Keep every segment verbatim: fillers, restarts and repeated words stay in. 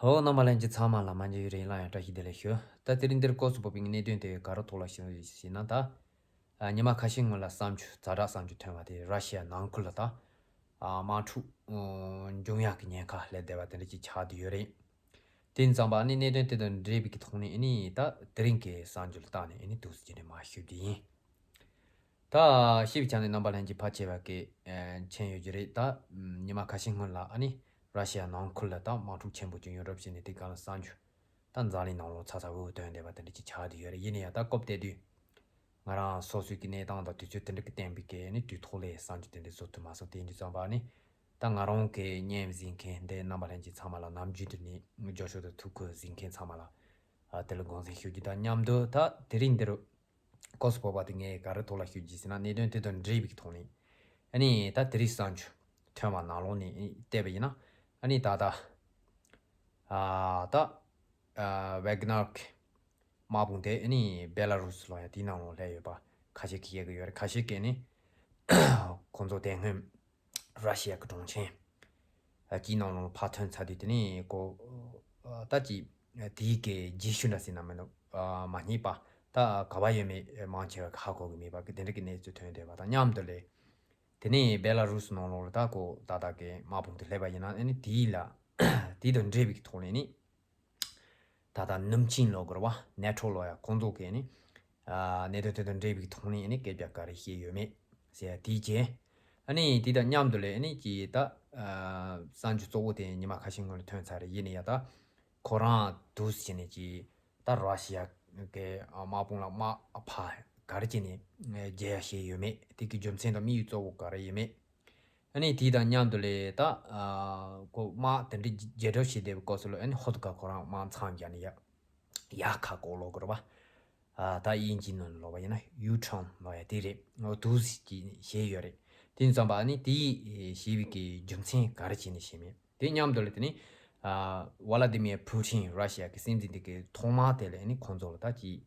ཧོ། རྣམ་པ་ལྷན་རྒྱས་ཚང་མ་ལ་མ་འཇིགས་རིང་ལ་ཡང་བཀྲ་ཤིས་བདེ་ལེགས་ཞུ། ད་དེ་རིང་འདིར་སྐོར་སུ་བབས་པའི་གནད་དོན་དེ་ག་རེ་ཐོག་ལ་ཞུ་ཞུ་ན། ད་ཨ་ཉི་མ་ཁ་ཤས་སྔོན་ལ་བསམ་ཚུལ་ཛ་དྲག་བསམ་ཚུལ་ཐོན་པ་དེ་ར་ཤི་ཡ་ནང་ཁུལ་ལ་ད་ཨ་དམག་འཁྲུག་འབྱུང་ཡག་གི་ཉེན་ཁ་སླེབས་བསྡད་པ་དེ་འདྲ་ཅིག་ཆགས་བསྡད་ཡོད་རེད། དེ་ཙམ་པ་ནི་གནད་དོན་དེ་དང་འབྲེལ་བའི་གི་ཐོག་ནས་ཨ་ནི་ད་དེ་རིང་གི་བསམ་ཚུལ་བཏང་ནས་ཨ་ནི་འདུག་སེ་བྱས་ནས་མར་ཞུ་རྒྱུ་ཡིན། ད་ཤེས་པའི་ཆ་ནས་རྣམ་པ་ལྷན་རྒྱས་ཕལ་ཆེ་བ་གིས་ཨ་མཁྱེན་ཡོད་ཀྱི་རེད། ད་ཉི་མ་ཁ་ཤས་སྔོན་ལ་ཨ་ནི་ར་ཤི་ཡ་ནང་ཁུལ་ལ་ད་དམག་འཁྲུག་ཆེན་པོ་ཅིག་ཡོང་གྲབས་བྱས་ནས་དེ་ག་ལ་བསམ་ཚུལ་ད་འཛམ་གླིང་ནང་ལོགས་ཚ་ཚ་འུར་འུར་ཐོན་བསྡད་པ་དེ་འདྲ་ཅིག་ཆགས་བསྡད་ཡོད་རེད། ཡིན་ན་ཡང་ད་སྐབས་དེ་དུས་ང་རང་སོ་སོའི་གི་གནས་སྟངས་དང་དུས་ཚོད་དེ་འདྲ་གི་བསྟན་པའི་གི་ནི་དུས་ཐོག་ལ་བསམ་ཚུལ་དེ་འདྲ་བཟོ་ཐུབ་མ་སོང་། དེ་ཡིན་དུས་ཙམ་པ་ནི་ད་ང་རང་གི་བརྙན་གཟིགས་མཁན་དེ་རྣམ་པ་ལྷན་རྒྱས་ཚང་མ་ལ་ནམ་རྒྱུན་དུ་ནི་རྒྱབ་སྐྱོར་དང་ཐུགས་ཁུར་གཟིགས་མཁན་ཚང་མ་ལ་ཨ་དེ་ལ་དགོངས་སེལ་ཞུ་རྒྱུ་དང་མཉམ་དུ། ད་དེ་རིང་འདིར་སྐོར་སུ་བབས་པ་དེ་ངས་ག་རེ་ཐོག་ལ་ཞུ་རྒྱུ་ཟེར་ན། གནད་དོན་དེ་དང་འབྲེལ་བའི་ཐོག་ནས་ཨ་ནི་ད་དེ་རིང་བསམ་ཚུལ་ཐོན་པ་ནང་ལོགས་ནས་བལྟས་པ་ཡིན་ན། ཨ་ནི་ད་ལྟ་ཨ་ད་ཨ་ཝེག་ནར་གི་དམག་དཔུང་དེ་ཨ་ནི་བེ་ལ་རུ་སི་ལོགས་ཡ་དེའི་ནང་ལོགས་སླེབས་ཡོད་པ་ཁ་ཤས་ཀྱིས་བཤད་ཀྱི་ཡོད་རེད། ཁ་ཤས་ཀྱིས་ནི་ཁོང་ཚོ་དེ་སྔོན་ར་ཤི་ཡ་གི་གྲོང་ཁྱེར་ཨ་དེའི་ནང་ལོགས་ཕར་ཐོན་ཚར་དུས་དེ་ནི་ཁོ་ཨ་ད་ཅིག་དེའི་གི་རྗེས་ཤུལ་འདྲ་ཟེར་ན་མིན་འདུག་ཨ་མ་རྙེད་པ། ད་ག་པར་ཡོད་མེད་མང་ཆེ་བ་གིས་ཧ་གོ་གི་མེད་པ་གི་དེ་འདྲ་གི་གནས་ཚུལ་ཐོན་བསྡད་པ་དང་མཉམ་དུ་ལས། དེ་ནས་བེ་ལ་རུ་སི་ནང་ལོགས་ལ་ད་ཁོ་ད་ལྟ་གི་དམག་དཔུང་དེ་སླེབས་པ་ཡིན་ན་ཨ་ནི་དེའི་ལ་དེ་དང་འབྲེལ་བའི་ཐོག་ནས་ནི་ད་ལྟ་ནུབ་ཆིངས་ལབ་དགོས་རེད་བ། ནེ་ཊོ་ལབ་ཡ་ཁོང་ཚོ་གིས་ནི་ཨ་གནད་དོན་དེ་དང་འབྲེལ་བའི་ཐོག་ནས་ནི་སྐད་ཆ་ག་རེ་བཤད་ཡོད་མེད་ཟེར་ཡ་དེའི་རྗེས། ཨ་ནི་དེ་དང་མཉམ་དུ་ལས་ཨ་ནི་ཅིག་ད་ཨ་བསམ་ཚུལ་གཙོ་བོ་དེ་ཉི་མ་ཁ་ཤས་སྔོན་ལ་ཐོན་ཚར་རེད། ཡིན་ན་ཡང་ད་ཁོ་རང་འདུག་སེ་བྱས་ནས་ཅིག་ད་ར་ཤི་ཡ་གི་དམག་དཔུང་ལ་དམག་ཕར་ག་རེ་བྱས་ནས་རྒྱག་ཡ་བཤད་ཡོད་མེད། དེ་གི་རྒྱུ་མཚན་དང་དམིགས་ཡུལ་གཙོ་བོ་ག་རེ་ཡོད་མེད། ཨ་ནི་དེ་དང་མཉམ་དུ་ལས་ད་ཨ་ཁོ་དམག་དེ་འདྲའི་རྒྱག་གྲབས་བྱེད་བསྡད་པའི་སྐབས་སུ་ལ་ཨ་ནི་ཧོ་ཏུ་ཀ་ཁོ་རང་དམག་མཚམས་བཞག་ནས་ཡ་ཡ་ཁ་ཁོ་ལབ་དགོས་རེད་བ། ཨ་ད་དབྱིན་ཇིའི་ནང་ལ་ལབ་པ་ཡིན་ན་ཡུ་ཊརན་ལབ་ཡ་དེ་རེད། འོ་འདུག་སེ་བྱས་ནས་བཤད་ཡོད་རེད། དེ་ཙམ་པ་ཨ་ནི་དེ་བཤད་པའི་གི་རྒྱུ་མཚན་ག་རེ་བྱས་ནས་བཤད་མེད། དེ་མཉམ་དུ་ལ་དེ་ནི་ཨ་ཝ་ལ་དི་མིར་ཕུ་ཊིན་ར་ཤི་ཡ་གི་སྲིད་འཛིན་དེ་གི་ཐོག་མ་དེ་ལ་ཨ་ནི་ཁོང་ཚོ་ལ་ད་ཅིག་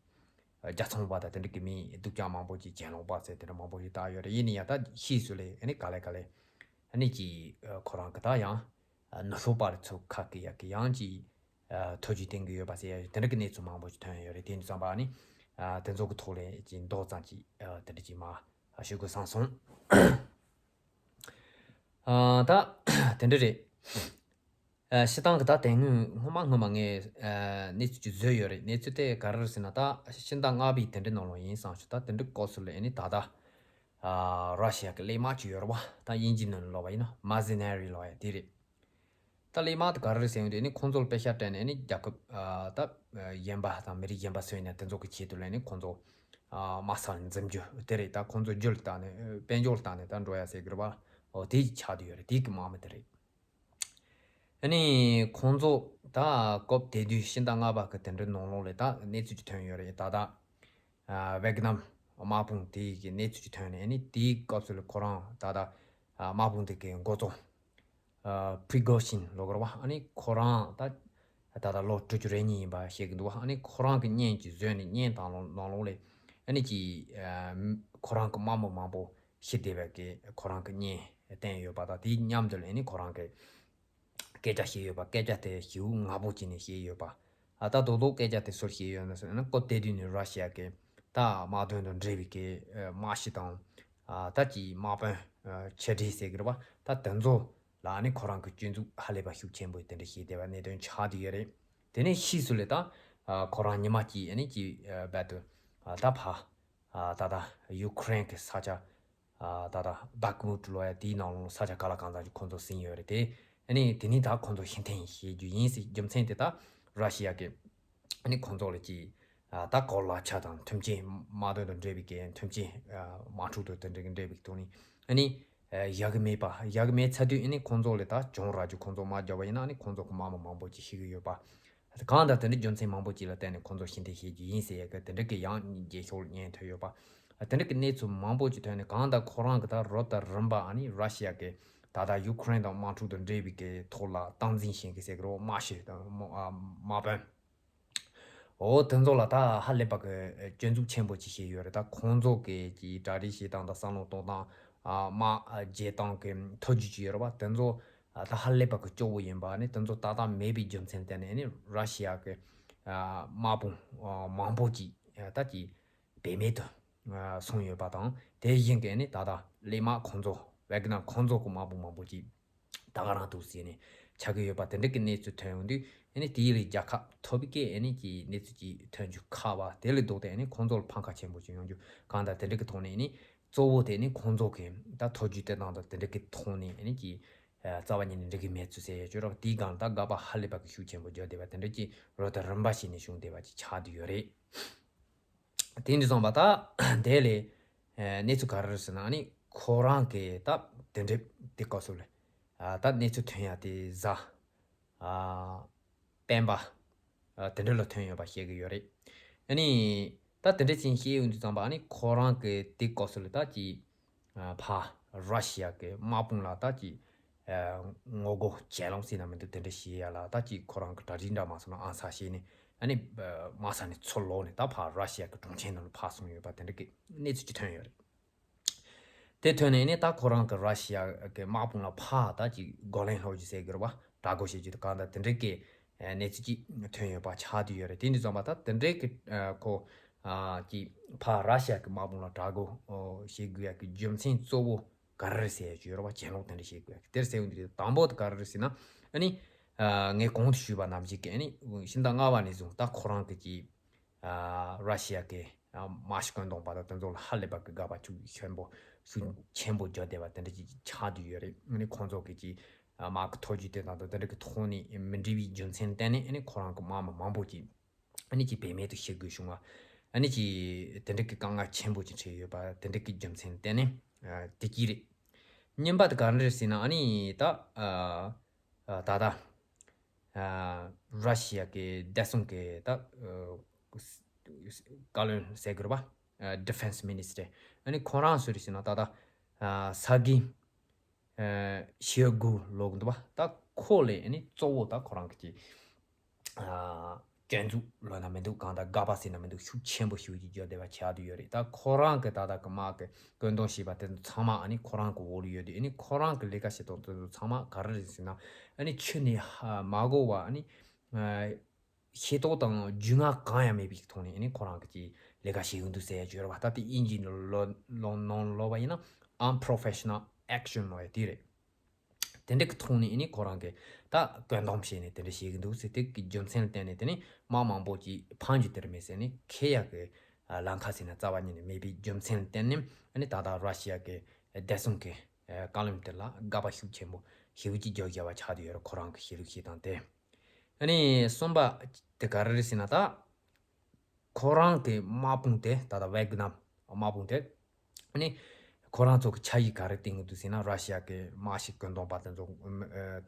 རྒྱལ་ཚོང་པ་དང་དེ་འདྲ་གི་མི་སྡུག་ཅག་མང་པོ་ཅིག་གྱེན་ལོག་པ་ཟེར་དེ་འདྲ་མང་པོ་ཞིག་བཏང་ཡོད་རེད། ཡིན་ན་ཡང་ད་ཕྱིས་སུ་ལ་ཨ་ནི་ག་ལེ་ག་ལེ་ཨ་ནི་ཅིག་ཁོ་རང་གི་ད་ཡང་ནུབ་ཕྱོགས་པ་རེ་ཚོ་ཁག་གི་ཡ་གི་ཡང་ཅིག་ཐུགས་རྗེ་བསྟན་གི་ཡོད་པ་ཟེར་ཡ་དེ་འདྲ་གི་གནས་ཚུལ་མང་པོ་ཞིག་ཐོན་ཡོད་རེད། དེ་ཙམ་པ་ཨ་ནི་དེ་ཚོ་གི་ཐོག་ལ་ཅིག་མདོ་ཙམ་ཅིག་དེ་འདྲ་ཅིག་མར་ཞུ་དགོས་བསམ་སོང་། ཨ་ད་དེ་འདྲ་རེད། ཨ་སྤྱིར་བཏང་གི་ད་དེ་སྔོན་སྔོན་མ་སྔོན་མ་ངས་ཨ་གནས་ཚུལ་ཅིག་བཟོས་ཡོད་རེད། གནས་ཚུལ་དེ་ག་རེ་རེད་ཟེར་ན། ད་ཕྱི་ཟླ་ལྔ་པའི་དེ་འདྲ་ནང་ལོགས་ཡིན་བསམ་བྱུང་། ད་དེ་འདྲ་སྐབས་སུ་ལ་ཨ་ནི་ད་ལྟ་ཨ་ར་ཤི་ཡ་གི་གླས་དམག་ཅིག་ཡོད་རེད་བ། ད་དབྱིན་ཇིའི་ནང་ལ་ལབ་པ་ཡིན་ན་མར་སི་ནེ་རི་ལབ་ཡ་དེ་རེད། ད་གླས་དམག་དེ་ག་རེ་རེད་ཟེར་ཡོང་དུས་ཨ་ནི་ཁོང་ཚོ་ལ་པེ་ཤ་སྤྲད་ནས་ཨ་ནི་རྒྱལ་ཁབ་ཨ་ད་གཞན་པ་དང་མི་རིགས་གཞན་པ་སུ་ཡིན་ན་དེ་ཚོ་གི་ཆེད་དུ་ལ་ཨ་ནི་ཁོང་ཚོ་ཨ་དམག་སར་འཛིན་རྒྱུ་དེ་རེད། ད་ཁོང་ཚོ་རྒྱུ་ལ་བཏང་ནས་དཔལ་འབྱོར་ལ་བཏང་ནས་ད་འགྲོ་ཡ་ཟེར་གི་རེད་བ། འོ་དེ་ཆགས་བསྡད་ཡོད་རེད། དེ་གི་དམག་མི་དེ་རེད། ཨ་ནི་ཁོང་ཚོ་ད་སྐབས་དེ་དུས་ཕྱི་ཟླ་ལྔ་པ་གི་དེ་འདྲའི་ནང་ལོགས་ལ་ད་གནས་ཚུལ་ཅིག་ཐོན་ཡོད་རེད། ད་ལྟ་ཨ་ཝེག་ནམ་དམག་དཔུང་དེ་གི་གནས་ཚུལ་ཅིག་ཐོན་ནས། ཨ་ནི་དེའི་སྐབས་སུ་ལ་ཁོ་རང་ད་ལྟ་ཨ་དམག་དཔུང་དེ་གི་འགོ་གཙོ་ཨ་པྲི་གོ་ཤིན་ལབ་དགོས་རེད་བ། ཨ་ནི་ཁོ་རང་ད་ད་ལྟ་ལོ་དྲུག་ཅུ་རེ་གཉིས་ཡིན་པ་བཤད་གི་འདུག་བ། ཨ་ནི་ཁོ་རང་གི་བརྙན་ཅིག་བཟོས་ནས་བརྙན་དང་ནང་ལོགས་ལ་ཨ་ནི་ཅིག་ཨ་ཁོ་རང་གི་དམག་མི་མང་པོ་ཤི་བསྡད་པའི་གི་ཁོ་རང་གི་བརྙན་བསྟན་ཡོད་པ་དང་། དེའི་མཉམ་དུ་ལ་ཨ་ནི་ཁོ་རང་གི་སྐད་ཆ་བཤད་ཡོད་པ། སྐད་ཆ་དེ་ཞེ་པོ་ངག་པོ་བྱས་ནས་བཤད་ཡོད་པ། ཨ་ད་རྡོག་རྡོག་སྐད་ཆ་དེ་སུར་བཤད་ཡོད་ན་ཟེར་ན། སྐབས་དེ་དུས་ནས་ར་ཤི་ཡ་གི་ད་དམག་དོན་དང་འབྲེལ་བའི་གི་ཨ་དམག་སྤྱི་དང་ཨ་ད་ཅིག་དམག་དཔོན་ཨ་ཆེ་གྲས་ཟེར་གི་རེད་བ། ད་དེ་ཚོ་ལ་ཨ་ནི་ཁོ་རང་གི་སྐྱོན་འཛུགས་ཧ་ལས་པ་ཤུགས་ཆེན་པོ་དེ་འདྲ་བྱས་བསྡད་པ་གནད་དོན་ཆགས་བསྡད་ཡོད་རེད། དེ་ནས་ཕྱིས་སུ་ལ་ད་ཨ་ཁོ་རང་ཉི་མ་གཅིག་ཨ་ནི་ཅིག་ཨ་རྦད་དེ་ཨ་ད་ཕར་ཨ་ད་ལྟ་ཡུ་ཁུ་རེན་གི་ས་ཆ་ཨ་ད་ལྟ་བྷག་མུ་ཊི་ལབ་ཡ་དེའི་ནང་ལོགས་ས་ཆ་ག་ལ་གང་འཚམ་ཅིག་ཁོང་ཚོ་ཟིན་ཡོད་རེད་དེ། ཨ་ནི་དེ་ནས་ད་ཁོང་ཚོ་ཕྱིར་འཐེན་བྱེད་རྒྱུ་ཡིན་ཟེར། རྒྱུ་མཚན་དེ་ད་ར་ཤི་ཡ་གི་ཨ་ནི་ཁོང་ཚོ་ལ་ཅིག་ཨ་ད་གོ་ལག་ཆ་དང་མཐུན་རྐྱེན་དམག་དོན་དང་འབྲེལ་བའི་གི་མཐུན་རྐྱེན་ཨ་དམག་འཁྲུག་དང་དེ་འདྲ་གི་འབྲེལ་བའི་ཐོག་ནས་ཨ་ནི་ཨ་བཞག་གི་མེད་པ། བཞག་གི་མེད་ཚར་དུས་ཨ་ནི་ཁོང་ཚོ་ལ་ད་གྱོང་རག་རྒྱུ། ཁོང་ཚོ་དམག་རྒྱག་པ་ཡིན་ན་ཨ་ནི་ཁོང་ཚོ་གི་དམག་མི་མང་པོ་ཅིག་ཤི་གི་ཡོད་པ། གང་ལྟར་དེ་འདྲའི་རྒྱུ་མཚན་མང་པོ་ཅིག་ལ་བརྟེན་ནས་ཁོང་ཚོ་ཕྱིར་འཐེན་བྱེད་རྒྱུ་ཡིན་ཟེར་ཡ་གི་དེ་འདྲ་གི་ཡང་རྗེས་ཕྱོགས་ལ་བརྙན་ཐོན་ཡོད་པ། དེ་འདྲ་གི་གནས་ཚུལ་མང་པོ་ཅིག་ཐོན་ནས། གང་ལྟར་ཁོ་རང་གི་ད་རབ་དང་རིམ་པ་ཨ་ནི་ར་ཤི་ཡ་གི་ད་ལྟ་ཡུ་ཁུ་རེན་དང་དམག་འཁྲུག་དང་འབྲེལ་བའི་གི་ཐོག་ལ་སྟངས་འཛིན་བྱེད་མཁན་ཟེར་གི་རེད། དམག་སྤྱི་དང་དམག་ཨ་དམག་དཔོན། འོ་དེ་ཚོ་ལ་ད་ཧ་ལས་པ་གི་སྐྱོན་འཛུགས་ཆེན་པོ་ཅིག་བྱས་ཡོད་རེད། ད་ཁོང་ཚོ་གི་ཅིག་གྲ་སྒྲིག་བྱེད་སྟངས་དང་བསམ་བློ་གཏོང་སྟངས། ཨ་དམག་ཨ་རྒྱག་སྟངས་གི་ཐབས་ཇུས་ཅིག་ཡོད་རེད་པ། དེ་ཚོ་ ཨ་ད་ཧ་ལས་པ་གི་སྐྱོ་བོ་ཡིན་པ་ནི་དེ་ཚོ་ཏག་ཏག་མེད་པའི་རྒྱུ་མཚན་ལ་བརྟེན་ནས་ནི་ར་ཤི་ཡ་གི་ཨ་དམག་དཔུང་ཨ་མང་པོ་ཅིག་ཨ་ད་ཅིག་བེད་མེད་དུ་ཨ་སོང་ཡོད་པ་དང་། དེ་བཞིན་གི་ནི་ད་ལྟ་གླས་དམག་ཁོང་ཚོ་ཝེ་གི་ནར་ཁོང་ཚོ་གི་དམག་དཔུང་མང་པོ་ཅིག་ད་ག་རང་འདུག་ཟེར་ནས་ཆགས་ཀྱི་ཡོད་པ་དེ་འདྲ་གི་གནས་ཚུལ་ཐོན་ཡོང་དུས། ཨ་ནི་དེའི་རིགས་རྒྱལ་ཁབ་ཐོབ་ཀྱི་ཨ་ནི་ཀྱི་གནས་ཚུལ་ཅིག་ཐོན་རྒྱུ་ཁག་པ་དེ་ལས་ལྡོག་སྟེ། ཨ་ནི་ཁོང་ཚོ་ལ་ཕམ་ཁ་ཆེན་པོ་ཅིག་ཡོང་རྒྱུ་གང་ལྟར་དེ་འདྲ་གི་ཐོག་ནས། ཨ་ནི་གཙོ་བོ་དེ་ནི་ཁོང་ཚོ་གི་ད་ཐོ་བརྒྱུད་དེ་དང་དེ་འདྲ་གི་ཐོག་ནས་ཨ་ནི་ཀྱི་ཨ་རྩ་བ་ཉིད་ནས་འགྲིག་གི་མེད་ཚུལ་ཟེར་ཡ་ཅིག་ཡོད་རེད་པ། དེའི་སྒང་ད་དགག་པ་ཧ་ལས་པ་གི་ཤུགས་ཆེན་པོ་བརྒྱབ་བསྡད་པ་དེ་འདྲ་ཅིག་རོ་ད་རིམ་པ་བྱས་ནས་བྱུང་བསྡད་པ་ཅིག་ཆགས་བསྡད་ཡོད་རེད། དེ་འདྲ་སོང་བ་ད་དེ་ལས་ཨ་གནས་ཚུལ་ག་རེ་རེད་ཟེར་ན། ཨ་ནི་ཁོ་རང་གི་ད་དེ་འདྲ་དེ་སྐབས་སུ་ལ་ཨ་ད་གནས་ཚུལ་ཐོན་ཡ་དེ་གཟའ་ཨ་སྤེན་པ་ཨ་དེ་འདྲ་ལ་ཐོན་ཡོད་པ་བཤད་ཀྱི་ཡོད་རེད། ཨ་ནི་ད་དེ་འདྲ་ཅིག་བཤད་ཡོང་དུས་ཙམ་པ། ཨ་ནི་ཁོ་རང་གི་དེ་སྐབས་སུ་ལ་ད་ཅིག་ཨ་ཕར་ར་ཤི་ཡ་གི་དམག་དཔུང་ལ་ད་ཅིག་ཨ་ངོ་རྒོལ་གྱེན་ལངས་ཟེར་ན་མི་འདུག་དེ་འདྲ་བྱེད་ཡ་ལ་ད་ཅིག་ཁོ་རང་གི་གྲ་སྒྲིག་འདྲ་མ་སོང་ན་ཨང་ས་བྱས་ནས། ཨ་ནི་ཨ་མ་ས་ནས་ཚུར་ལོག་ནས་ད་ཕར་ར་ཤི་ཡ་གི་གྲོང་ཁྱེར་ནང་ལ་ཕར་སོང་ཡོད་པ་དེ་འདྲ་གི་གནས་ཚུལ་ཅིག་ཐོན་ཡོད་རེད། དེ་ཐོན་ནས་ནི་ད་ཁོ་རང་གི་ར་ཤི་ཡ་གི་དམག་དཔུང་ལ་ཕར་ད་ཅིག་རྒོལ་ལན་སློག་རྒྱུ་ཟེར་དགོས་རེད་པ། དགྲ་རྒོལ་བྱེད་རྒྱུ་དང་གང་ལྟར་དེ་འདྲ་གི་ཨ་གནས་ཚུལ་ཅིག་ཐོན་ཡོད་པ་ཆགས་བསྡད་ཡོད་རེད། དེ་འདྲ་སོང་བ་ད་དེ་འདྲ་གི་ཨ་ཁོ་ཨ་ཅིག་ཕར་ར་ཤི་ཡ་གི་དམག་དཔུང་ལ་དགྲ་རྒོལ་ཨོ་བྱེད་དགོས་ཡ་གི་རྒྱུ་མཚན་གཙོ་བོ་ག་རེ་རེད་ཟེར་ཡ་ཅིག་ཡོད་རེད་པ། གྱེན་ལོག་དེ་འདྲ་བྱེད་དགོས་ཡ་གི་དེར་ཟེར་ཡོང་དུས་དང་པོ་དེ་ག་རེ་རེད་ཟེར་ན། ཨ་ནི་ཨ་ངས་གོང་དུ་ཞུས་པ་ནང་བཞིན་གི་ཨ་ནི་ཕྱི་ཟླ་ལྔ་པ་ནས་བཟུང་ད་ཁོ་རང་གི་ཅིག་ཨ་ར་ཤི་ཡ་གི་ཨ་དམག་སྤྱི་བཀོད་འདོམས་པ་དང་དེ་ཚོ་ལ་ཧ་ལས་པ་གི་དགག་པ་ཤུགས་ཆེན་པོ་ཤུགས་ཆེན་པོ་བརྒྱབ་བསྡད་པ་དེ་འདྲ་ཅིག་ཆགས་བསྡད་ཡོད་རེད། ཨ་ནི་ཁོང་ཚོ་གི་ཅིག་ཨ་དམག་གི་ཐོ་བརྒྱུད་དེ་དང་དེ་འདྲ་གི་ཐོག་ནས་མི་འགྲིག་པའི་རྒྱུ་མཚན་བརྟེན་ནས། ཨ་ནི་ཁོ་རང་གི་དམག་མི་མང་པོ་ཅིག་ཨ་ནི་ཅིག་བེད་མེད་དུ་བྱེད་དགོས་བྱུང་བ། ཨ་ནི་ཅིག་དེ་འདྲ་གི་དཀའ་ངལ་ཆེན་པོ་ཅིག་འཕྲད་ཡོད་པ་དེ་འདྲ་གི་རྒྱུ་མཚན་བརྟེན་ནས་ཨ་དེ་གཅིག་རེད། གཉིས་པ་དེ་ག་རེ་རེད་ཟེར་ན། ཨ་ནི་ད་ཨ་ཨ་ད་ལྟ་ཨ་ར་ཤི་ཡ་གི་བདེ་སྲུང་གི་ད་ཨ་བཀའ་བློན་ཟེར་དགོས་རེད་པ། ཨ་Defense Minister། ཨ་ནི་ཁོ་རང་སུ་རེད་ཟེར་ན། ད་ལྟ་ཨ་སར་གི་ཨ་ཤོའི་གུ་ལབ་ཀྱི་འདུག་པ། ད་ཁོ་ལ་ཨ་ནི་གཙོ་བོ་ད་ཁོ་རང་གི་ཅིག་ཨ་སྐྱོན་འཛུགས་ལབ་ན་མི་འདུག་གང་ལྟར་དགག་པ་ཟེར་ན་མི་འདུག་ཤུགས་ཆེན་པོ་ཞེ་པོ་ཅིག་བརྒྱབ་བསྡད་པ་ཆགས་བསྡད་ཡོད་རེད། ད་ཁོ་རང་གི་ད་ལྟ་གི་དམག་གི་བཀོད་འདོམས་བྱས་པ་དེ་ཚོ་ཚང་མ་ཨ་ནི་ཁོ་རང་གི་འོག་ལ་ཡོད་དུས། ཨ་ནི་ཁོ་རང་གི་ལས་ཀ་བྱེད་སྟངས་དེ་ཚོ་ཚང་མ་ག་རེ་རེད་ཟེར་ན། ཨ་ནི་ཕྱི་ནས་ཧ་མ་གོ་བ། ཨ་ནི་ཨ་ཤེས་རྟོགས་དང་རྒྱུས་མངའ་གང་ཡང་མེད་པའི་ཐོག་ནས་ཨ་ནི་ཁོ་རང་གི་ཅིག་ལས་ཀ་བྱེད་ཀྱི་འདུག་ཟེར་ཡ་ཅིག་ཡོད་རེད་པ། ད་དེ་དབྱིན་ཇིའི་ནང་ལོ་ལོ་ནང་ལོགས་པ་ཡིན་ན་unprofessional action ལབ་ཡ་དེ་རེད། དེ་འདྲ་གི་ཐོག་ནས་ཨ་ནི་ཁོ་རང་གིས་ད་བཀོད་འདོམས་བྱས་ནས་དེ་འདྲ་བྱེད་ཀྱི་འདུག་ཟེར། དེ་གི་རྒྱུ་མཚན་ལ་བརྟེན་ནས་དེ་ནི་དམག་མང་པོ་ཅིག་ཕམ་རྒྱུ་དེ་རེད་མེད་ཟེར་ནས་འཁེལ་ཡག་གི་ལམ་ཁ་ཟེར་ན་རྩ་བ་ཉིད་ནས་མེད་པའི་རྒྱུ་མཚན་ལ་བརྟེན་ནས། ཨ་ནི་ད་ལྟ་ར་ཤི་ཡ་གི་བདེ་སྲུང་གི་བཀའ་བློན་དེ་ལ་དགག་པ་ཤུགས་ཆེན་པོ་ཞེ་པོ་ཅིག་བརྒྱབ་བཞག་པ་ཆགས་བསྡད་ཡོད་རེད། ཁོ་རང་གི་བྱེད་ལུགས་བྱེད་སྟངས་དེ། ཨ་ནི་གསུམ་པ་དེ་ག་རེ་རེད་ཟེར་ན། ད་ཁོ་རང་གི་དམག་དཔུང་དེ། ད་ལྟ་ཝེ་གི་ནམ་དམག་དཔུང་དེ་ཨ་ནི་ཁོ་རང་ཚོ་གི་ཆ་ཡིག་ག་རེ་བཏིང་གི་འདུག་ཟེར་ན། ར་ཤི་ཡ་གི་དམག་ཞིག་བཀོད་འདོམས་པ་དེ་ཚོ་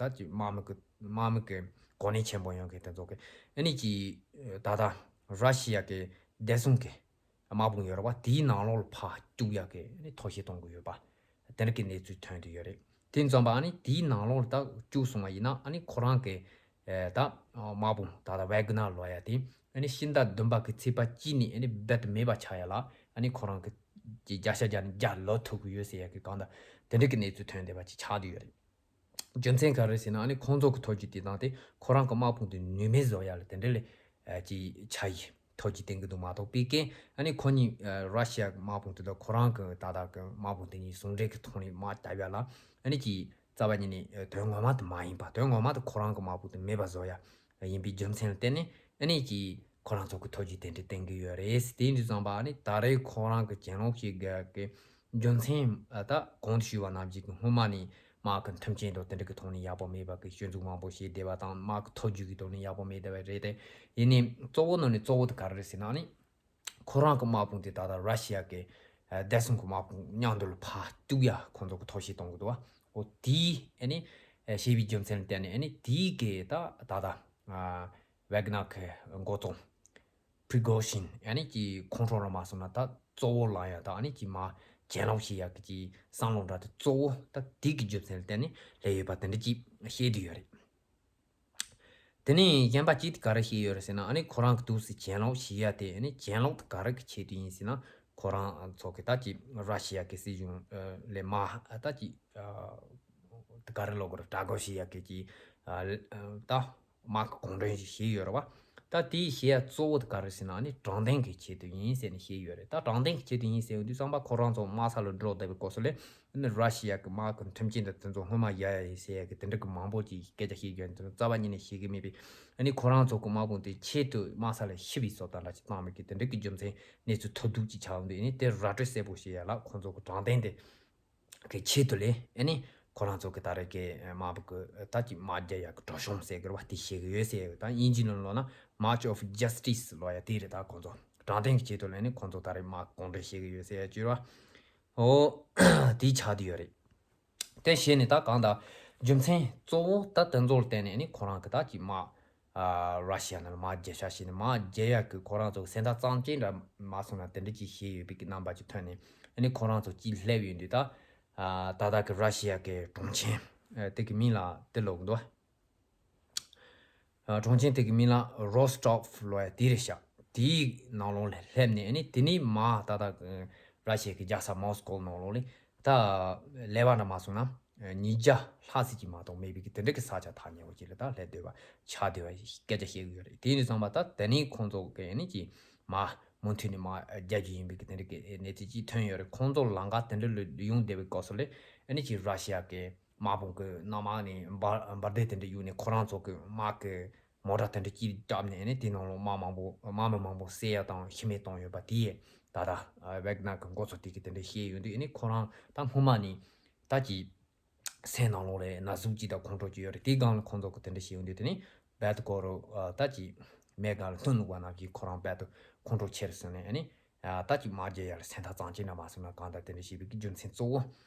ཨ་ད་ཅིག་དམག་མི་གི་དམག་མི་གི་གོ་གནས་ཆེན་པོ་ཡོད་མཁན་དེ་ཚོ་གི་ཨ་ནི་ཅིག་ད་ལྟ་ར་ཤི་ཡ་གི་བདེ་སྲུང་གི་དམག་དཔུང་ཡོད་རེད་པ། དེའི་ནང་ལོགས་ལ་ཕར་བཅུག་ཡག་གི་ཨ་ནི་ཐབས་ཤེས་གཏོང་གི་ཡོད་པ་དེ་འདྲ་གི་གནས་ཚུལ་ཐོན་བསྡད་ཡོད་རེད། དེ་ཙམ་པ་ཨ་ནི་དེའི་ནང་ལོགས་ལ་ད་བཅུག་སོང་བ་ཡིན་ན། ཨ་ནི་ཁོ་རང་གི་ཨེ་ད་དམག་དཔུང་ད་ལྟ་ཝེ་གི་ནར་ལབ་ཡ་དེ་ཨ་ནི་ཕྱི་ཟླ་བདུན་པ་གི་ཚེས་པ་གཅིག་ནས་ཨ་ནི་རྦད་དེ་མེད་པ་ཆགས་ཡ་ལ། ཨ་ནི་ཁོ་རང་གི་ཀྱི་བརྒྱ་ཆ་བརྒྱ་ནས་བརྒྱ་ལོག་ཐུབ་ཀྱི་ཡོད་ཟེར་ཡ་གི་གང་ལྟར་དེ་འདྲ་གི་གནས་ཚུལ་ཐོན་བསྡད་པ་ཅིག་ཆགས་བསྡད་ཡོད་རེད། རྒྱུ་མཚན་ག་རེ་ཟེར་ན། ཨ་ནི་ཁོང་ཚོ་གི་ཐབས་ཇུས་དེ་དང་དེ་ཁོ་རང་གི་དམག་དཔུང་དེ་ནུས་མེད་བཟོ་ཡ་ལ་དེ་འདྲ་ལས་ཨ་ཅིག་ཆ་ཡི་ཐབས་ཇུས་བསྟེན་གི་འདུག་མ་གཏོགས། པའི་ཀན་ཨ་ནི་ཁོ་གཉིས་ཨ་ར་ཤི་ཡ་གི་དམག་དཔུང་དེ་དང་ཁོ་རང་གི་ད་ལྟ་གི་དམག་དཔུང་དེ་གཉིས་ཟུང་འབྲེལ་གི་ཐོག་ནས་དམག་བརྒྱབ་ཡ་ལ་ཨ་ནི་ཅིག་རྩ་བ་ཉིད་ནས་ཨ་དོན་ངོ་མ་དེ་མ་ཡིན་པ། དོན་ངོ་མ་དེ་ཁོ་རང་གི་དམག་དཔུང་དེ་མེད་པ་བཟོ་ཡ་ཡིན་པའི་རྒྱུ་མཚན་ལ་བརྟེན་ནས་ཨ་ནི་ཅིག་ཁོ་རང་ཚོ་གི་ཐབས་ཇུས་དེ་འདྲ་བསྟེན་གི་ཡོད་རེད། དེ་འདྲ་ཙམ་པ་ཨ་ནི་ད་རེས་ཁོ་རང་གི་གྱེན་ལོག་བྱེད་དགོས་ཡ་གི་རྒྱུ་མཚན་ཨ་ད་གོང་དུ་ཞུས་པ་ནང་བཞིན་གི་སྔོན་མ་ནས་དམག་གི་མཐུན་རྐྱེན་དང་དེ་འདྲ་གི་ཐོག་ནས་ཡག་པོ་མེད་པ་གི་སྐྱོན་འཛུགས་མང་པོ་བྱས་བསྡད་པ་དང་། དམག་གི་ཐབས་ཇུས་ཀྱི་ཐོག་ནས་ཡག་པོ་མེད་བསྡད་པ་རེད་དེ། ཡིན་ནའི་གཙོ་བོ་ནང་ནས་གཙོ་བོ་དེ་ག་རེ་རེད་ཟེར་ན། ཨ་ནི་ཁོ་རང་གི་དམག་དཔུང་དེ་ད་ལྟ་ར་ཤི་ཡ་གི་ཨ་བདེ་སྲུང་གི་དམག་དཔུང་མཉམ་དུ་ལ་ཕར་བཅུག་ཡ་ཁོང་ཚོ་གི་ཐབས་ཤེས་གཏོང་གི་འདུག་བ། འོ་དེའི་ཨ་ནི་ཨ་བྱས་པའི་རྒྱུ་མཚན་ལ་བརྟེན་ནས། ཨ་ནི་དེའི་གི་ད་ད་ལྟ་ཨ་ཝེ་གི་ནར་གི་འགོ་བཙུགས་པི་རི་གོ་ཤིན་ཨ་ནི་ཀྱི་ཁོང་ཁྲོ་ར་མ་སོང་ན་ད་གཙོ་བོ་ལངས་ཡ་ད་ཨ་ནི་ཀྱི་མར་གྱེན་ལོག་བྱེད་ཡ་གི་ཀྱི་བསམ་བློ་འདྲ་དེ་གཙོ་བོ་ད་དེ་གི་རྒྱུ་མཚན་ལ་བརྟེན་ནས་སླེབས་ཡོད་པ་དེ་འདྲ་ཅིག་བཤད་བསྡད་ཡོད་རེད། དེ་ནས་གཞན་པ་གཅིག་དེ་ག་རེ་བཤད་ཡོད་རེད་ཟེར་ན། ཨ་ནི་ཁོ་རང་གི་འདུག་སེ་གྱེན་ལོག་བྱེད་ཡ་དེ། ཨ་ནི་གྱེན་ལོག་དེ་ག་རེ་གི་ཆེད་དུ་ཡིན་ཟེར་ན། ཁོ་རང་ཚོ་གི་ད་ཀྱི་ར་ཤི་ཡ་གི་སྲིད་གཞུང་ལས་མར་ད་ཀྱི་ ག་རེ་ལབ་དགོས་རེད། དྲག་རྒོལ་བྱེད་ཡག་གི་ཅིག་ཨ་ད་དམག་གི་གུང་ཁྲན་ཞིག་བྱས་ཡོད་རེད་བ། ད་དེའི་བྱེད་ཡག་གཙོ་བོ་དེ་ག་རེ་ཟེར་ན་ནི་དྲང་བདེན་གྱི་ཆེད་དུ་ཡིན་ཟེར་ནས་བཤད་ཡོད་རེད། ད་དྲང་བདེན་གྱི་ཆེད་དུ་ཡིན་ཟེར་ཡོང་དུས་ཙམ་པ་ཁོ་རང་ཚོ་དམག་ས་ལ་འགྲོ་བསྡད་པའི་སྐབས་སུ་ལས་ནི་ར་ཤི་ཡ་གི་དམག་གི་མཐུན་རྐྱེན་དང་དེ་ཚོ་སྔོན་མ་ཡ་ཡ་ཡིན་ཟེར་ཡག་གི་དེ་འདྲ་གི་མང་པོ་ཅིག་སྐད་ཆ་བཤད་ཡོད་འདུག་རྩ་བ་ཉིད་ནས་བཤད་གི་མེད་པའི་ཨ་ནི་ཁོ་རང་ཚོ་གི་དམག་དཔུང་དེ་ཆེད་དུ་དམག་ས་ལ་ཤི་བའི་བཟོ་ལྟ་འདྲ་ཅིག་བཏང་མེད་གི་དེ་འདྲ་གི་རྒྱུ་མཚན་གནས་ཚུལ་ཐོན་འདུག་ཅིག་ཆགས་འདུག་ཨ་ནི་དེ་ར་སྤྲོད་གསལ་པོ་བྱེད་ཡ་ལ་ཁོ་ཚོ་གི་དྲང་བདེན་དེ། གི་ཆེད་དུ་ལས་ཨ་ནི་ཁོ་རང་ཚོ་གི་ད་རེས་ཀྱི་དམག་དཔུང་གི་ད་ཀྱི་དམག་རྒྱག་ཡག་གི་གྲོག་ཤོང་ཟེར་གི་རེད་བ། དེ་བྱེད་གི་ཡོད་ཟེར་ཡག་ད་དབྱིན་ཇི་ནང་ལོགས་ན་March of Justice ལབ་ཡ་དེ་རེད། ད་ཁོ་ཚོ་དྲང་བདེན་གྱི་ཆེད་དུ་ལས་ཨ་ནི་ཁོ་ཚོ་ད་རེས་དམག་གུང་ཁྲན་བྱེད་གི་ཡོད་ཟེར་ཡག་ཅིག་རེད་བ། འོ། དེ་ཆགས་བསྡད་ཡོད་རེད། དེ་བྱས་ནས་ད་གང་ལྟར་རྒྱུ་མཚན་གཙོ་བོ་ད་དེ་ཚོར་བརྟེན་ནས་ཨ་ནི་ཁོ་རང་གི་ད་ཀྱི་དམག་ཨ་ར་ཤི་ཡ་ནང་ལ་དམག་རྒྱག་ཤག་བྱས་ནས་དམག་རྒྱག་ཡག་གི་ཁོ་རང་ཚོ་གི་སེམས་ཐག་གཙང་ཅན་འདྲ་མ་སོང་ན་དེ་འདྲ་ཅིག་བྱས་ཡོད་པའི་གི་རྣམ་པ་ཅིག་ཐོན་ནས་ཨ་ནི་ཁོ་རང་ཚོ་ཅིག་སླེབས་ཡོང་དུས་ད་ཨ་ད་ལྟ་གི་ར་ཤི་ཡ་གི་གྲོང་ཁྱེར་ཨ་དེ་གི་མིང་ལ་དེ་ལབ་གི་འདུག་ཨ་གྲོང་ཁྱེར་དེ་གི་མིང་ལ་རོ་སི་ཊོབ་ལབ་ཡ་དེ་རེད་ཤག་དེའི་ནང་ལོགས་ལ་སླེབས་ནས་ཨ་ནི་དེ་ནས་མར་ད་ལྟ་ར་ཤི་ཡ་གི་རྒྱལ་ས་མོ་སི་ཀོ་ནང་ལོགས་ལ་ད་ལས་པ་འདྲ་མ་སོང་ན་ཉིས་བརྒྱ་ལྷག་ཙམ་ཅིག་མ་གཏོགས་མེད་པའི་གི་དེ་འདྲ་གི་ས་ཆ་ཐག་ཉེ་བོ་ཅིག་ལ་ད་སླེབས་བསྡད་པ་ཆགས་བསྡད་པ་སྐད་ཆ་བཤད་གི་ཡོད་རེད། དེ་ནས་བཟུང་བ་ད་དེ་ནས་ཁོང་ཚོ་གི་ཨ་ནི་ཅིག་མར་མུ་མཐུད་ནས་མར་རྒྱག་རྒྱུ་ཡིན་པའི་གི་དེ་འདྲ་གི་གནས་ཚུལ་ཅིག་ཐོན་ཡོད་རེད། ཁོང་ཚོ་ལམ་ཁ་དེ་འདྲ་ལ་ཡོང་བསྡད་པའི་སྐབས་སུ་ལ་ཨ་ནི་ཅིག་ར་ཤི་ཡ་གི་དམག་དཔུང་གི་གནམ་དམག་ནས་འབར་འབར་མདེལ་དེ་འདྲ་གཡུགས་ནས་ཁོ་རང་ཚོ་གི་དམག་གི་མོ་ཊ་དེ་འདྲ་ཅིག་བརྒྱབ་ནས་ཨ་ནི་དེ་ནང་ལོགས་དམག་མང་པོ་དམག་མི་མང་པོ་བསད་ཡ་དང་ཤི་རྨས་བཏང་ཡོད་པ་དེ་ད་ལྟ་ཝེ་གྷི་ནར་གི་འགོ་ཚོགས་དེ་གིས་དེ་འདྲ་བཤད་ཡོང་དུས་ཨ་ནི་ཁོ་རང་ད་སྔོན་མ་ནས་ད་ཀྱི་སེམས་ནང་ལོགས་ལ་ན་ཟུག་ཅིག་དང་ཁོང་ཁྲོ་ཅིག་ཡོད་རེད། དེའི་སྒང་ལ་ཁོང་ཚོ་གིས་དེ་འདྲ་བཤད་ཡོང་དུས་དེ་ནི་བལ་ཏུ་ཀོ་རུ་ད་ཀྱི་མེ་སྒང་ལ་བཏོན་བླུགས་པ་ནང་བཞིན་ཁོ་རང་བལ་ཏུ་ཁོང་ཁྲོ་ཆེ་རུ་སོང་ནས་ཨ་ནི་ད་ཀྱི་དམག་རྒྱག་ཡ་ལ་སེམས་ཐག་གཙང་ཅན་འདྲ་མ་སོང་ན་གང་ལྟར་དེ་འདྲ་བྱས་པའི་རྒྱུ་མཚན་གཙོ་བོ་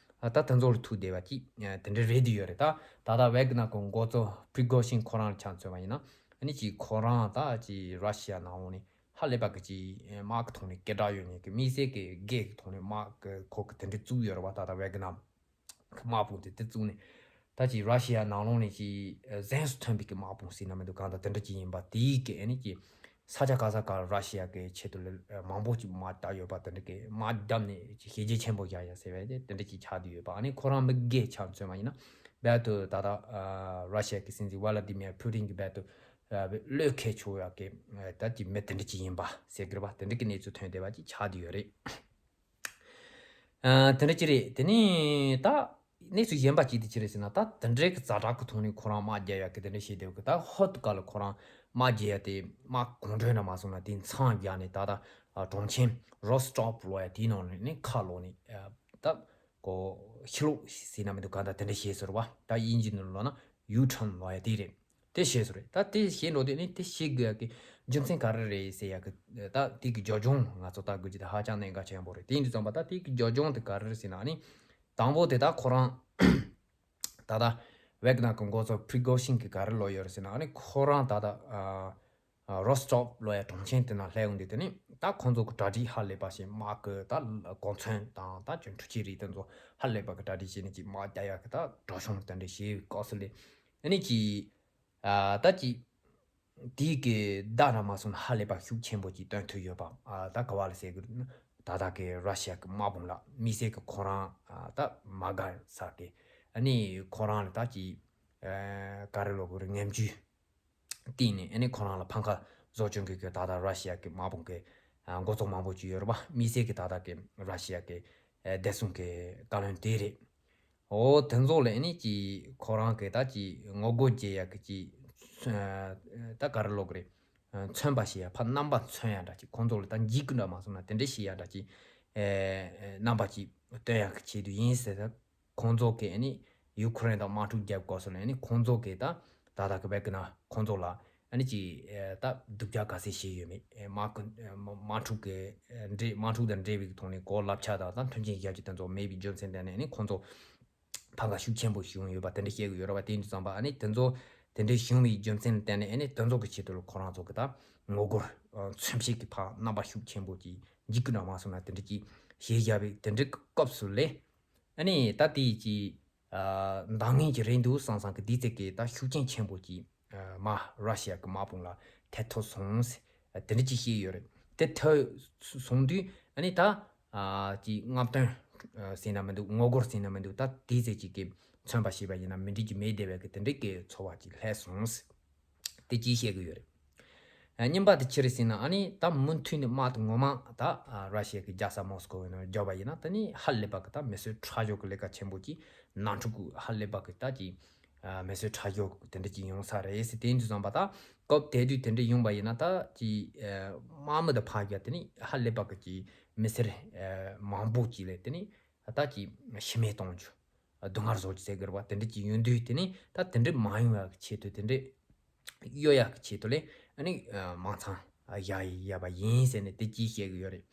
ད་དེ་ཚོ་ལ་ཐུག་བསྡད་པ་ཅིག་དེ་འདྲ་རེད་དུ་ཡོད་རེད། ད་ད་ལྟ་ཝེ་གྷི་ནར་གི་འགོ་གཙོ་པྲི་གོ་ཤིན་ཁོ་རང་ལ་ཆ་མཚོན་པ་ཡིན་ན་ཨ་ནི་ཅིག་ཁོ་རང་ད་ཅིག་ར་ཤི་ཡ་ནང་ལོགས་ནས་ཧ་ལས་པ་གི་ཅིག་དམག་གི་ཐོག་ནས་སྐད་གྲགས་ཡོད་མཁན་གི་དམིགས་བསལ་གི་སྒེར་གི་ཐོག་ནས་དམག་གི་ཁོ་གི་དེ་འདྲ་བཙུགས་ཡོད་རེད་བ། ད་ལྟ་ཝེ་གྷི་ནར་གི་དམག་དཔུང་དེ་དེ་བཙུགས་ནས་ད་ཅིག་ར་ཤི་ཡ་ནང་ལོགས་ནས་ཅིག་གཟེངས་སུ་ཐོན་པའི་གི་དམག་དཔུང་ཟེར་ན་མི་འདུག་གང་ལྟར་དེ་འདྲ་ཅིག་ཡིན་པ་དེའི་གི་ཨ་ནི་ཅིག་ས་ཆ་ག་ས་ག་ར་ཤི་ཡ་གི་ཆེད་དུ་ལ་མང་པོ་ཅིག་དམག་བཏང་ཡོད་པ་དེ་འདྲ་གི་དམག་བརྒྱབ་ནས་ཅིག་བྱས་རྗེས་ཆེན་པོ་བཞག་ཡ་ཟེར་བས་དེ་དེ་འདྲ་ཅིག་ཆགས་བསྡད་ཡོད་པ། ཨ་ནི་ཁོ་རང་མི་སྒེར་ཆ་མཚོན་པ་ཡིན་ན་བལ་དུ་ད་ལྟ་ར་ཤི་ཡ་གི་སྲིད་འཛིན་ཝ་ལ་ཏི་མིར་ཕུ་ཏིན་གི་བལ་དུ་བློས་འཁེལ་ཆོག་ཡ་གི་ད་ཅིག་མི་དེ་འདྲ་ཅིག་ཡིན་པ་ཟེར་གི་རེད་པ། དེ་འདྲ་གི་གནས་ཚུལ་ཐོན་བསྡད་པ་ཅིག་ཆགས་བསྡད་ཡོད་རེད། ཨ། དེ་འདྲ་ཅིག་རེད། དེ་ནས་ད་གནས་ཚུལ་གཞན་པ་ཅིག་དེ་ཅི་རེད་ཟེར་ན། ད་དེ་འདྲའི་གི་ཛ་དྲག་གི་ཐོག་ནས་ཁོ་རང་དམག་རྒྱག་ཡག་གི་དེ་འདྲ་བྱས་བསྡད་གི། ད་ཧོད་ག་ལ་ཁོ་རང་དམག་རྒྱག་ཡག་དེ་དམག་གུང་ཁྲན་འདྲ་མ་སོང་ན་དེ་མཚམས་བཞག་ནས་ད་ལྟ་ཨ་གྲོང་ཁྱེར་རོ་སི་ཊོབ་ལབ་ཡག་དེའི་ནང་ནས་ནི་ཁ་ལོག་ནས་ཨ་ད་ཁོ་ཕྱིར་ལོག་ཟེར་ན་མི་འདུག་ག་ད་དེ་འདྲ་བྱས་ཟེར་བ། ད་དབྱིན་ཇི་ནང་ལོགས་ན་ཡུ་ཊརན་ལབ་ཡག་དེ་རེད། དེ་བྱས་སོང་རེད། ད་དེ་བྱས་འགྲོ་དུས་ནི་དེ་བྱེད་དགོས་ཡག་གི་རྒྱུ་མཚན་ག་རེ་རེད་ཟེར་ཡག་གི། ད་དེ་གི་རྒྱབ་ལྗོངས་ང་ཚོ་ལྟ་དགོས་ཀྱི་དེ་ཧ་ཅང་གནད་འགག་ཆེན་པོ་རེད། དེ་ཡིན་དུས་ཙམ་པ་ད་དེ་གི་རྒྱབ་ལྗོངས་དེ་ག་རེ་རེད་ཟེར་ན་ནི། དང་པོ་དེ་ད་ཁོ་རང་ད་ལྟ་ཝེ་གྷི་ནར་གི་འགོ་གཙོ་པྲི་གོ་ཤིན་གི་ག་རེ་ལབ་ཡོད་རེད་ཟེར་ན་ནི། ཁོ་རང་ད་ལྟ་ཨ་ཨ་རོ་སི་ཊོབ་ལབ་ཡག་གྲོང་ཁྱེར་དེ་ནང་སླེབས་ཡོང་དུས་དེ་ནི་ད་ཁོང་ཚོ་གི་གྲ་སྒྲིག་ཧ་ལས་པ་ཞིག་དམག་གི་ད་གོ་མཚོན་དང་ད་ཅིག་འཕྲུལ་ཆས་རིགས་དེ་ཚོ་ཧ་ལས་པ་གི་གྲ་སྒྲིག་བྱས་ནས་ཅིག་དམག་རྒྱག་ཡག་གི་ད་གྲོག་ཤོང་དེ་འདྲ་བྱས་པའི་སྐབས་སུ་ལས་ཨ་ནི་ཅིག་ཨ་ད་ཅིག་དེའི་གི་བརྡ་འདྲ་མ་སོང་ན་ཧ་ལས་པ་ཤུགས་ཆེན་པོ་ཅིག་སྟོན་ཐུབ་ཡོད་པ། ཨ་ད་ག་བ་ལ་ཟེར་གི་རེད་ན། ད་ལྟ་གི་ར་ཤི་ཡ་གི་དམག་དཔུང་ལ་དམིགས་བསལ་གི་ཁོ་རང་ཨ་ད་མ་དགའ་ས་གི་ཨ་ནི་ཁོ་རང་ལ་ད་ཅིག་ཨ་ག་རེ་ལབ་དགོས་རེད། ངན་ཇུས་བསྟན་ནས་ཨ་ནི་ཁོ་རང་ལ་ཕམ་ཁ་བཟོ་བཅུག་མཁན་གི་ད་ལྟ་ར་ཤི་ཡ་གི་དམག་དཔུང་གི་ཨ་འགོ་ཚོགས་མང་པོ་ཅིག་ཡོད་རེད་པ། དམིགས་བསལ་གི་ད་ལྟ་གི་ར་ཤི་ཡ་གི་ཨ་བདེ་སྲུང་གི་བཀའ་བློན་དེ་རེད། འོ་དེ་ཚོ་ལ་ཨ་ནི་ཅིག་ཁོ་རང་གིས་ད་ཅིག་ངོ་རྒོལ་བྱེད་ཡག་གི་ཅིག་ཨ་ད་ག་རེ་ལབ་དགོས་རེད། ཨ་མཚོན་པ་བྱེད་ཡག་ཕར་རྣམ་པ་མཚོན་ཡག་འདྲ་ཅིག་ཁོང་ཚོ་ལ་ད་འཇིགས་སྐུལ་འདྲ་མ་སོང་ན་དེ་འདྲ་བྱེད་ཡག་འདྲ་ཅིག་ཨ་རྣམ་པ་ཅིག་སྟོན་ཡག་གི་ཆེད་དུ་ཡིན་ཟེར། ད་ཁོང་ཚོ་གིས་ཨ་ནི་ཡུ་ཁུ་རེན་དང་དམག་འཁྲུག་རྒྱབ་སྐབས་སུ་ལ་ཨ་ནི་ཁོང་ཚོ་གིས་ད་ད་ལྟ་གི་བེག་ན་ཁོང་ཚོ་ལ་ཨ་ནི་ཅིག་ཨ་ད་སྡུག་ཅག་ག་ཚད་བྱས་ཡོད་མེད། ཨ་དམག་གི་ཨ་དམག་དམག་འཁྲུག་གི་ཨ་འབྲེལ་དམག་འཁྲུག་དང་འབྲེལ་བའི་ཐོག་ནས་གོ་བསླབ་བྱ་དང་ད་མཐུན་རྐྱེན་ཞབས་ཕྱི་དེ་ཚོ་མེད་པའི་རྒྱུ་མཚན་དེ་ནས་ཨ་ནི་ཁོང་ཚོ་ཕམ་ཁ་ཤུགས་ཆེན་པོ་ཞིག་བྱུང་ཡོད་པ་དེ་འདྲ་བཤད་གི་ཡོད་རེད་བ། དེ་འདྲ་ཙམ་པ་ཨ་ནི་དེ་ཚོ་དེ་འདྲ་བྱུང་བའི་རྒྱུ་མཚན་བརྟེན་ནས་ཨ་ནི་དེ་ཚོ་གི་ཆེད་དུ་ལ་ཁོ་རང་ཚོ་གི་ད་ངོ་རྒོལ་ཨ་མཚོན་བྱེད་ཀྱི་ཕར་རྣམ་པ་ཤུགས་ཆེན་པོ་ཅིག་འཇིགས་སྐུལ་འདྲ་མ་སོང་ན་དེ་འདྲ་ཅིག་བྱེད་བཞག་པའི་དེ་འདྲ་གི་སྐབས་སུ་ལས་ཨ་ནི་ད་དེ་ཅིག་ཨ་འདང་ངེས་ཀྱི་རེད་འདུག་བསམ་བསམ་གི་དེའི་ཚེ་གི་ད་ཤུགས་རྐྱེན་ཆེན་པོ་ཅིག་ཨ་མར་ར་ཤི་ཡ་གི་དམག་དཔུང་ལ་ཐེབས་ཐུབ་སོང་ཟེར་དེ་འདྲ་ཅིག་བཤད་ཡོད་རེད། དེ་ཐེབས་སོང་དུས་ཨ་ནི་ད་ཨ་ཅིག་རྔམ་སྟོན་ཨ་ཟེར་ན་མི་འདུག་ངོ་རྒོལ་ཟེར་ན་མི་འདུག་ད་དེའི་ཚེ་ཅིག་གི་ མཚོན་པ་ཞིག་པ་ཡིན་ན་མི་འགྲིག་གི་མེད་བསྡད་པའི་གི་དེ་འདྲའི་གི་ཚོར་བ་ཅིག་སླེབས་སོང་། དེ་ཅིག་བཤད་གི་ཡོད་རེད། ཨ་གཉིས་པ་དེ་ཅི་རེད་ཟེར་ན། ཨ་ནི་ད་མུ་མཐུད་ནས་དམག་དེ་ངོ་མ་ད་ཨ་ར་ཤི་ཡ་གི་རྒྱལ་ས་མོ་སི་ཀོ་ཡིན་ན་བརྒྱབ་པ་ཡིན་ན། ད་ནི་ཧ་ལས་པ་གི་ད་མི་སེར་ཁྲག་སྦྱོར་གི་ལས་ཀ་ཆེན་པོ་ཅིག་ནང་འཁྲུག་གི་ཧ་ལས་པ་གི་ད་ཅིག་ཨ་མི་སེར་ཁྲག་སྦྱོར་དེ་འདྲ་ཅིག་ཡོང་ས་རེད་ཟེར། དེ་ཡིན་དུས་ཙམ་པ་ད་སྐབས་དེ་དུས་དེ་འདྲ་ཡོང་པ་ཡིན་ན། ད་ཅིག་ཨ་དམག་མི་དང་ཕར་རྒྱབ་དེ་ནི་ཧ་ལས་པ་གི་ཅིག་མི་སེར་ཨ་མང་པོ་ཅིག་ལ་དེ་ནི་ད་ཅིག་ཤི་རྨས་གཏོང་རྒྱུ། སྡུག་བསྔལ་བཟོ་རྒྱུ་ཟེར་གི་རེད་པ། དེ་འདྲ་ཅིག་ཡོང་དུས་དེ་ནི་ད་དེ་འདྲ་མ་ཡོང་ཡག་གི་ཆེད་དུ། དེ་འདྲ་གཡོལ་ཡག་གི་ཆེད་དུ་ལས་ཨ་ནི་ཨ་དམག་མཚམས་བཞག་ཡ་བ་ཡིན་ཟེར་ནས་དེ་ཅིག་བཤད་གི་ཡོད་རེད།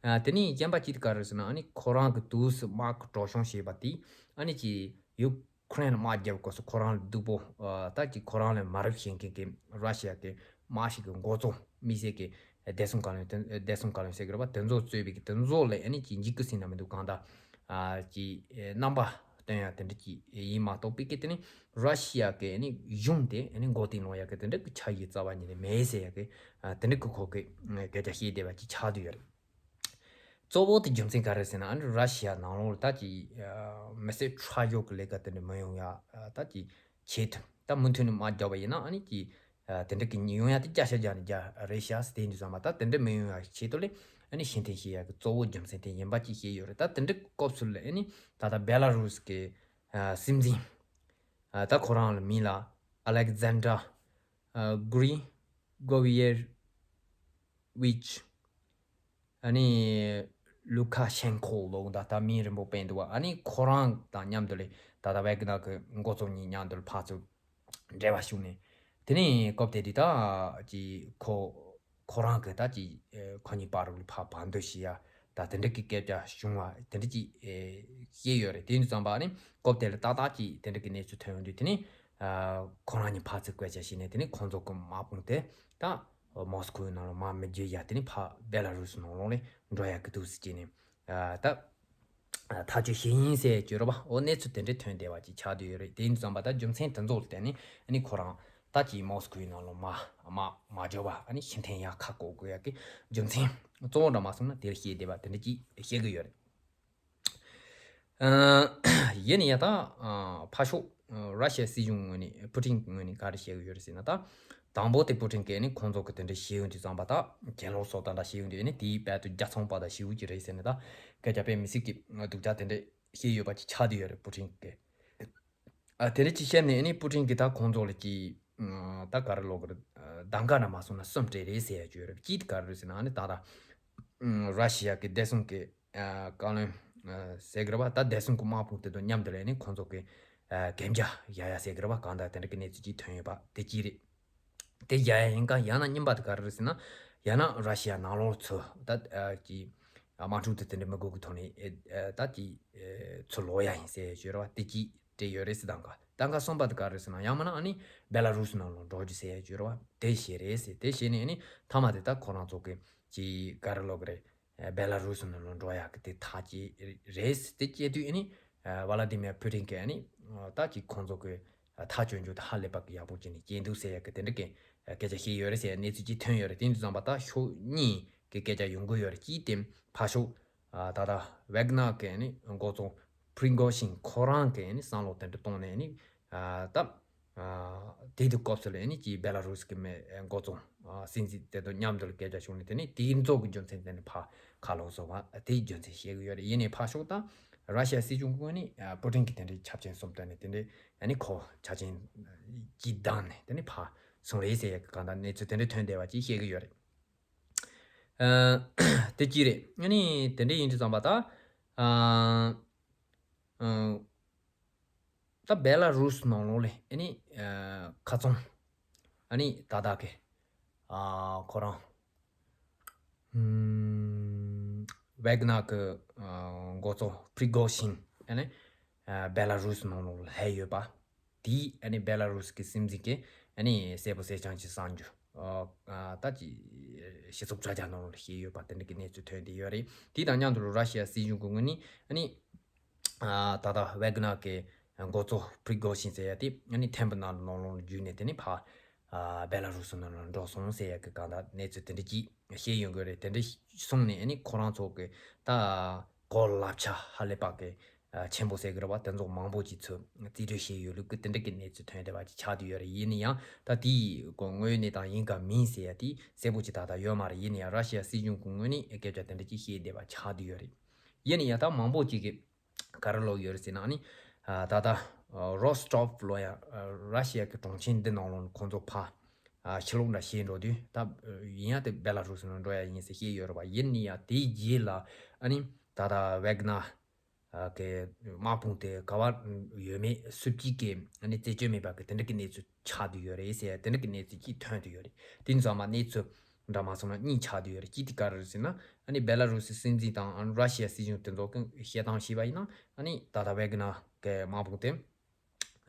ཨ་དེ་ནི་གཞན་པ་ཅིག་ག་རེ་ཟེར་ན། ཨ་ནི་ཁོ་རང་གི་དུས་སུ་དམག་གི་གྲོགས་ཤོང་བྱས་པ་དེ། ཨ་ནི་ཅིག་ཡུ་ཁུ་རེན་དམག་རྒྱབ་སྐབས་སུ་ཁོ་རང་ལ་སྡུག་པོ། ཨ་ད་ཅིག་ཁོ་རང་ལ་མ་རབས་བྱེད་མཁན་གྱི་ར་ཤི་ཡ་གི་དམག་ཞིག་གི་འགོ་གཙོ་མི་སེར་གྱི་བདེ་སྲུང་བཀའ་བློན། བདེ་སྲུང་བཀའ་བློན་ཟེར་གི་རེད་པ། དེ་ཚོ་གཙོས་པའི་གི་དེ་ཚོ་ལ་ཨ་ནི་ཅིག་འཇིགས་སྐུལ་ཟེར་ན་མི་འདུག། གང་ལྟར་ཨ་ཅིག་རྣམ་པ་སྟོན་ཡ་དེ་འདྲ་ཅིག་ཡིན་མ་གཏོགས་པའི་གི་དེ་ནི་ར་ཤི་ཡ་གི་ཨ་ནི་གཞུང་དེ་ཨ་ནི་མགོ་རྟིང་སློག་ཡ་གི་དེ་འདྲ་གི་འཆར་གཞི་རྩ་བ་ཉིད་ནས་མེད་ཟེར་ཡ་གི་ཨ་དེ་འདྲ་གི་ཁོ་གི་སྐད་ཆ་བཤད་བསྡད་པ་ཅིག་ཆགས་བསྡད་ཡོད་རེད། གཙོ་བོ་དེ་རྒྱུ་མཚན་ག་རེ་ཟེར་ན། ཨ་ནི་ར་ཤི་ཡ་ནང་ལོགས་ལ་ད་ཅིག་ཨ་མི་སེར་ཁྲག་སྦྱོར་གི་ལས་ཀ་དེ་འདྲ་མི་ཡོང་ཡ། ཨ་ད་ཅིག་ཆེད་དུ་ད་མུ་མཐུད་ནས་དམག་རྒྱབ་པ་ཡིན་ན། ཨ་ནི་ཅིག་ཨ་དེ་འདྲ་གི་ཡོང་ཡ་དེ་བརྒྱ་ཆ་བརྒྱ་ནས་བརྒྱ་རེད་ཤག་ཟེར། དེ་ཡིན་དུས་ཙམ་པ་ད་དེ་འདྲ་མི་ཡོང་ཡ་ཆེད་དུ་ལས་ཨ་ནི་ཕྱིར་འཐེན་བྱེད་ཡ་གི་གཙོ་བོ་རྒྱུ་མཚན་དེ་ཡིན་པ་ཅིག་བཤད་ཡོད་རེད། ད་དེ་འདྲ་གི་སྐབས་སུ་ལ་ཨ་ནི་ད་ལྟ་བེ་ལ་རུས་ཀྱི་ཨ་སྲིད་འཛིན། ཨ་ད་ཁོ་རང་ལ་མིང་ལ་ཨ་ལེག་ཛན་ཌར་ཨ་གྷི་རི་གོ་ཝི་ཡེ་ཝིཆ། ཨ་ནི་ལུ་ཁ་ཤན་ཁོ་ལབ། ད་ལྟ་མིང་རིང་པོ་སྤེལ་འདུག་པ། ཨ་ནི་ཁོ་རང་དང་མཉམ་དུ་ལས་ད་ལྟ་ཝེ་གྷི་ནར་གྱི་འགོ་གཙོ་གཉིས་མཉམ་དུ་ལ་ཕར་ཚུར་འབྲེལ་བ་ཞུགས་ནས། དེ་ནས་སྐབས་དེ་དུས་ད་ཅིག་ཁོ་ཁོ་རང་གི་ད་ཅིག་ཨེ་ཁོ་གཉིས་བར་ལ་ཕར་བར་འདུམ་བྱེད་ཡ་ད་དེ་འདྲ་གི་སྐད་ཆ་བྱུང་བ་དེ་འདྲ་ཅིག་ཨེ་བཤད་ཡོད་རེད། དེ་ཡིན་དུས་ཙམ་པ་ཨ་ནི་སྐབས་དེ་ལ་ཏག་ཏག་ཅིག་དེ་འདྲ་གི་གནས་ཚུལ་ཐོན་ཡོང་དུས། དེ་ནས་ཨ་ཁོ་རང་གཉིས་ཕར་ཚུར་སྐད་ཆ་བཤད་ནས། དེ་ནས་ཁོང་ཚོ་གི་དམག་དཔུང་དེ་ད་མོ་སི་ཁོའི་ནང་ལ་མར་མི་བརྒྱུད་ཡ། དེ་ནས་ཕར་བེ་ལ་རུས་ནང་ལོགས་ལ་འགྲོ་ཡ་གི་འདུག་ཟེར་བྱས་ནས་ཨ་ད་ཐག་གཅོད་བྱས་ཡིན་ཟེར་གྱི་རེད་པ། འོ་གནས་ཚུལ་དེ་འདྲ་ཐོན་བསྡད་པ་ཅིག་ཆགས་བསྡད་ཡོད་རེད། དེ་ཡིན་དུས་ཙམ་པ་ད་རྒྱུ་མཚན་དེ་ཚོ་ལ་བརྟེན་ནས་ཨ་ནི་ཁོ་རང་ད་ཅིག་མོ་སི་ཁོའི་ནང་ལ་མར་མར་མ་འགྲོ་བ། ཨ་ནི་ཕྱིར་འཐེན་ཡ་ཁ་བསྐོར་དགོས་ཡ་གི་རྒྱུ་མཚན་གཙོ་བོ་འདྲ་མ་སོང་ན་དེར་བཤད་བསྡད་པ་དེ་འདྲ་ཅིག་བཤད་གི་ཡོད་རེད། ཨ་ཡིན་ན་ཡང་ད་ཨ་ཕར་ཕྱོགས་ཨ་ར་ཤི་ཡའི་སྲིད་གཞུང་ངོས་ནས། པུ་ཏིན་གྱི་ངོས་ནས་ག་རེ་བཤད་གི་ཡོད་རེད་ཟེར་ན། ད་དང་པོ་དེ་པུ་ཏིན་གྱིས་ནི་ཁོང་ཚོ་གི་དེ་འདྲ་བྱེད་ཡོང་དུས་ཙམ་པ། ད་གྱེན་ལོག་སོ་ད་འདྲ་བྱེད་ཡོང་དུས་ནི་དེའི་དཔལ་དུ་རྒྱ་ཚོང་པ་དང་ཞེ་པོ་ཅིག་རེད་ཟེར་ནས། ད་སྐད་ཆ་དཔེ་མི་སྲིད་ཀྱི་སྡུག་ཅག་དེ་འདྲ་བཤད་ཡོད་པ་ཅིག་ཆགས་བསྡད་ཡོད་རེད། པུ་ཏིན་གྱིས་ཨ་དེ་འདྲ་ཅིག་བཤད་ནས་ནི་པུ་ཏིན་གྱིས་ད་ཁོང་ཚོ་ལ་ཅིག་ཨ་ད་ག་རེ་ལབ་དགོས་རེད། ཨ་གདམ་ག་འདྲ་མ་སོང་ན་གསུམ་སྤྲད་རེད་ཟེར་ཡ་ཅིག་ཡོད་རེད། གཅིག་དེ་ག་རེ་རེད་ཟེར་ན། ཨ་ནི་ད་ད་ཨ་ར་ཤི་ཡ་གི་བདེ་སྲུང་གི་ཨ་བཀའ་བློན་ཨ་ཟེར་གི་རེད་པ། ད་བདེ་སྲུང་གི་དམག་དཔུང་དེ་དང་མཉམ་དུ་ལས་ནི་ཁོང་ཚོ་གི་ཨ་གན་རྒྱ་བཞག་ཡ་ཟེར་གི་རེད་པ། གང་ལྟར་དེ་འདྲ་གི་གནས་ཚུལ་ཅིག་ཐོན་ཡོད་པ་དེ་གཅིག་རེད། དེ་བཞག་ཡ་ཡིན་ག། ཡང་ན་གཉིས་པ་དེ་ག་རེ་རེད་ཟེར་ན། ཡང་ན་ར་ཤི་ཡ་ནང་ལོགས་ཚུར་ད་ཨ་ཀྱི་ཨ་དམག་འཁྲུག་དེ་དེ་འདྲ་མི་དགོས་གི་ཐོག་ནས་ཨེ་ཨ་ད་ཀྱི་ཨེ་ཚུར་ལོག་ཡ་ཡིན་ཟེར་ཡ་ཅིག་ཡོད་རེད་པ། དེ་གཅིག་སྤྲད་ཡོད་རེད་ཟེར། གདམ་ག། གདམ་ག་གསུམ་པ་དེ་ག་རེ་རེད་ཟེར་ན། ཡང་མིན་ན་ཨ་ནི་བེ་ལ་རུས་ནང་ལོགས་འགྲོ་རྒྱུ་ཟེར་ཡ་ཅིག་ཡོད་རེད་པ། དེ་བྱས་རེད་ཟེར། དེ་བྱས་ནས་ཨ་ནི་མཐའ་མ་དེ་ད་ཁོ་རང་ཚོ་གི་ཅིག་ག་རེ་ལབ་དགོས་རེད། ཨ་བེ་ལ་རུས་ནང་ལ་འགྲོ་ཡག་གི་དེ་ཐག་བཅད་རེད། དེ་བཅད་དུས་ཨ་ནི་ཨ་ཝ་ལ་ཏི་མེར་པུ་ཏིན་གྱིས་ཨ་ནི་ཨ་ད་ཅིག་ཁོང་ཚོ་གི་ཨ་ཐག་གཅོད་རྒྱུ་དེ་ཧ་ལས་པ་གི་ཡག་པོ་བྱས་ནས་བྱས་འདུག་ཟེར་ཡག་གི་དེ་འདྲ་གི་ཨ་སྐད་ཆ་བཤད་ཡོད་རེད་ཟེར་ཡག་གནས་ཚུལ་ཅིག་ཐོན་ཡོད་རེད། དེ་འདྲ་ཙམ་པ་ད་ཕྱོགས་གཉིས་ཀྱི་སྐད་ཆ་ཡོང་གི་ཡོད་རེད། གཅིག་དེ་ཕར་ཕྱོགས་ཨ་ད་ལྟ་ཝེ་གྷི་ནར་གི་ཨ་ནི་འགོ་གཙོ་པྲི་གོ་ཤིན་ཁོ་རང་གི་ཨ་ནི་བསམ་བློ་དེ་འདྲ་གཏོང་ནས་ཨ་ནི་ཨ་ད། ཨ་དེ་དུས་སྐབས་སུ་ལ་ཨ་ནི་ཅིག་བེ་ལ་རུས་ཀྱི་མི་འགོ་གཙོ་ཨ་སྲིད་འཛིན་དེ་དང་མཉམ་དུ་ལ་སྐད་ཆ་བྱུང་ནས། དེ་ནས་དེའི་ཚོགས་ཀྱི་རྒྱུ་མཚན་དེ་ནི་ཕར་ཁ་ལོག་སོང་བ་དེའི་རྒྱུ་མཚན་བཤད་གི་ཡོད་རེད། ཡིན་ནའི་ཕར་ཕྱོགས་ད་ར་ཤི་ཡ་སྲིད་གཞུང་གི་ངོས་ནས་ཨ་པུ་ཏིན་གྱིས་དེ་འདྲའི་ཆབ་ཆེན་གསུམ་བཏོན་ནས། དེ་འདྲའི་ཨ་ནི་ཁོ་ཆ་ཆེན་གྱིས་བདམས་ནས་དེ་ནི་ཕར་སོང་རེད་ཟེར་ཡག་གི་གང་ལྟར་གནས་ཚུལ་དེ་འདྲ་ཐོན་བསྡད་པ་ཅིག་བཤད་གི་ཡོད་རེད། ཨ་དེ་གཅིག་རེད། ཨ་ནི་དེ་འདྲ་ཡིན་དུས་ཙམ་པ་ད་ཨ་ཨ། ད་བེ་ལ་རུས་ནང་ལོགས་ལ་ཨ་ནི་ཨ་ཁ་ཚང་ཨ་ནི་ད་ལྟ་གི་ཨ་ཁོ་རང་ཨམ་ཝེ་གྷི་ནར་གི་ཨ་འགོ་གཙོ་པྲི་གོ་ཤིན་ཨ་ནི་ཨ་བེ་ལ་རུས་ནང་ལོགས་ལ་སླེབས་ཡོད་པ། དེས་ཨ་ནི་བེ་ལ་རུས་ཀྱི་སྲིད་འཛིན་གྱིས་ཨ་ནི་གསལ་པོ་གསལ་རྐྱང་ཅིག་གསུང་རྒྱུ། ཨ་ད་ཅི་སྤྱི་ཚོགས་དྲ་རྒྱ་ནང་ལོགས་ལ་བཤད་ཡོད་པ་དེ་འདྲ་གི་གནས་ཚུལ་ཐོན་བསྡད་ཡོད་རེད། དེ་དང་མཉམ་དུ་ར་ཤི་ཡ་སྲིད་གཞུང་གི་ངོས་ནས་ཨ་ནི། ཨ་ད་ལྟ་ཝེ་གྷི་ནར་གྱི་འགོ་གཙོ་པྲི་གོ་ཤིན་ཟེར་ཡ་དེ་ཨ་ནི་ཐེམ་པུ་ནང་ནང་ལོགས་ལ་བརྒྱུད་ནས་དེ་ནི་ཕར་ཨ་བེ་ལ་རུས་ནང་ལ་འགྲོ་སོང་ཟེར་ཡ་གི་གང་ལྟར་གནས་ཚུལ་དེ་འདྲ་ཅིག་བཤད་ཡོང་གི་རེད། དེ་འདྲ་སོང་ནས་ཨ་ནི་ཁོ་རང་ཚོ་གི་ད་གོ་ལ་ཆ་ཧ་ལས་པ་གི་ ཆེན་པོ་ཟེར་གི་རེད་བ། དེ་ཚོ་མང་པོ་ཅིག་ཚུར་རྩིས་སྤྲོད་བྱས་ཡོད་ལུགས་ཀྱི་དེ་འདྲ་གི་གནས་ཚུལ་ཐོན་བསྡད་པ་ཅིག་ཆགས་བསྡད་ཡོད་རེད། ཡིན་ན་ཡང་ད་དེའི་སྐོར་དངོས་ཡོད་གནས་སྟངས་ཡིན་ག་མིན་ཟེར་ཡ་དེ་གསལ་པོ་ཅིག་ད་ལྟ་ཡོད་མ་རེད། ཡིན་ན་ཡང་ར་ཤི་ཡ་སྲིད་གཞུང་གི་ངོས་ནས་སྐད་ཆ་དེ་འདྲ་ཅིག་བཤད་བསྡད་པ་ཆགས་བསྡད་ཡོད་རེད། ཡིན་ན་ཡང་ད་མང་པོ་ཅིག་གིས་ག་རེ་ལབ་ཡོད་རེད་ཟེར་ན། ཨ་ནི་ད་ལྟ་རོ་སི་ཊོབ་ལབ་ཡ་ར་ཤི་ཡ་གི་གྲོང་ཁྱེར་འདི་ནང་ལོགས་ནས་ཁོང་ཚོ་ཕར་ཕྱིར་ལོག་འདྲ་བྱས་འགྲོ་དུས། ད་ཡིན་ཡ་དེ་བེ་ལ་རུ་སི་ནང་འགྲོ་ཡ་ཡིན་ཟེར་བཤད་ཡོད་རེད་བ། ཡིན་ན་ཡང་དེའི་རྗེས་ལ་ཨ་ནི་ད་ལྟ་ཝེག་ན་གི་དམག་དཔུང་དེ་ག་བ་ཡོད་མེད་སུ་གཅིག་གིས་ཨ་ནི་རྩད་གཅོད་མེད་པ་གི་དེ་འདྲ་གི་གནས་ཚུལ་ཆགས་བསྡད་ཡོད་རེད་ཟེར་ཡ་དེ་འདྲ་གི་གནས་ཚུལ་གཅིག་ཐོན་བསྡད་ཡོད་རེད། དེ་ནི་ཚང་མ་གནས་ཚུལ་འདྲ་མ་སོང་ན་གཉིས་ཆགས་བསྡད་ཡོད་རེད། གཅིག་དེ་ག་རེ་རེད་ཟེར་ན། ཨ་ནི་བེ་ལ་རུ་སི་སྲིད་འཛིན་དང་ཨ་ནི་ར་ཤི་ཡ་སྲིད་གཞུང་དེ་ཚོ་གི་བཤད་སྟངས་བྱས་པ་ཡིན་ན། ཨ་ནི་ད་ལྟ་ཝེག་ན་གི་དམག་དཔུང་དེ་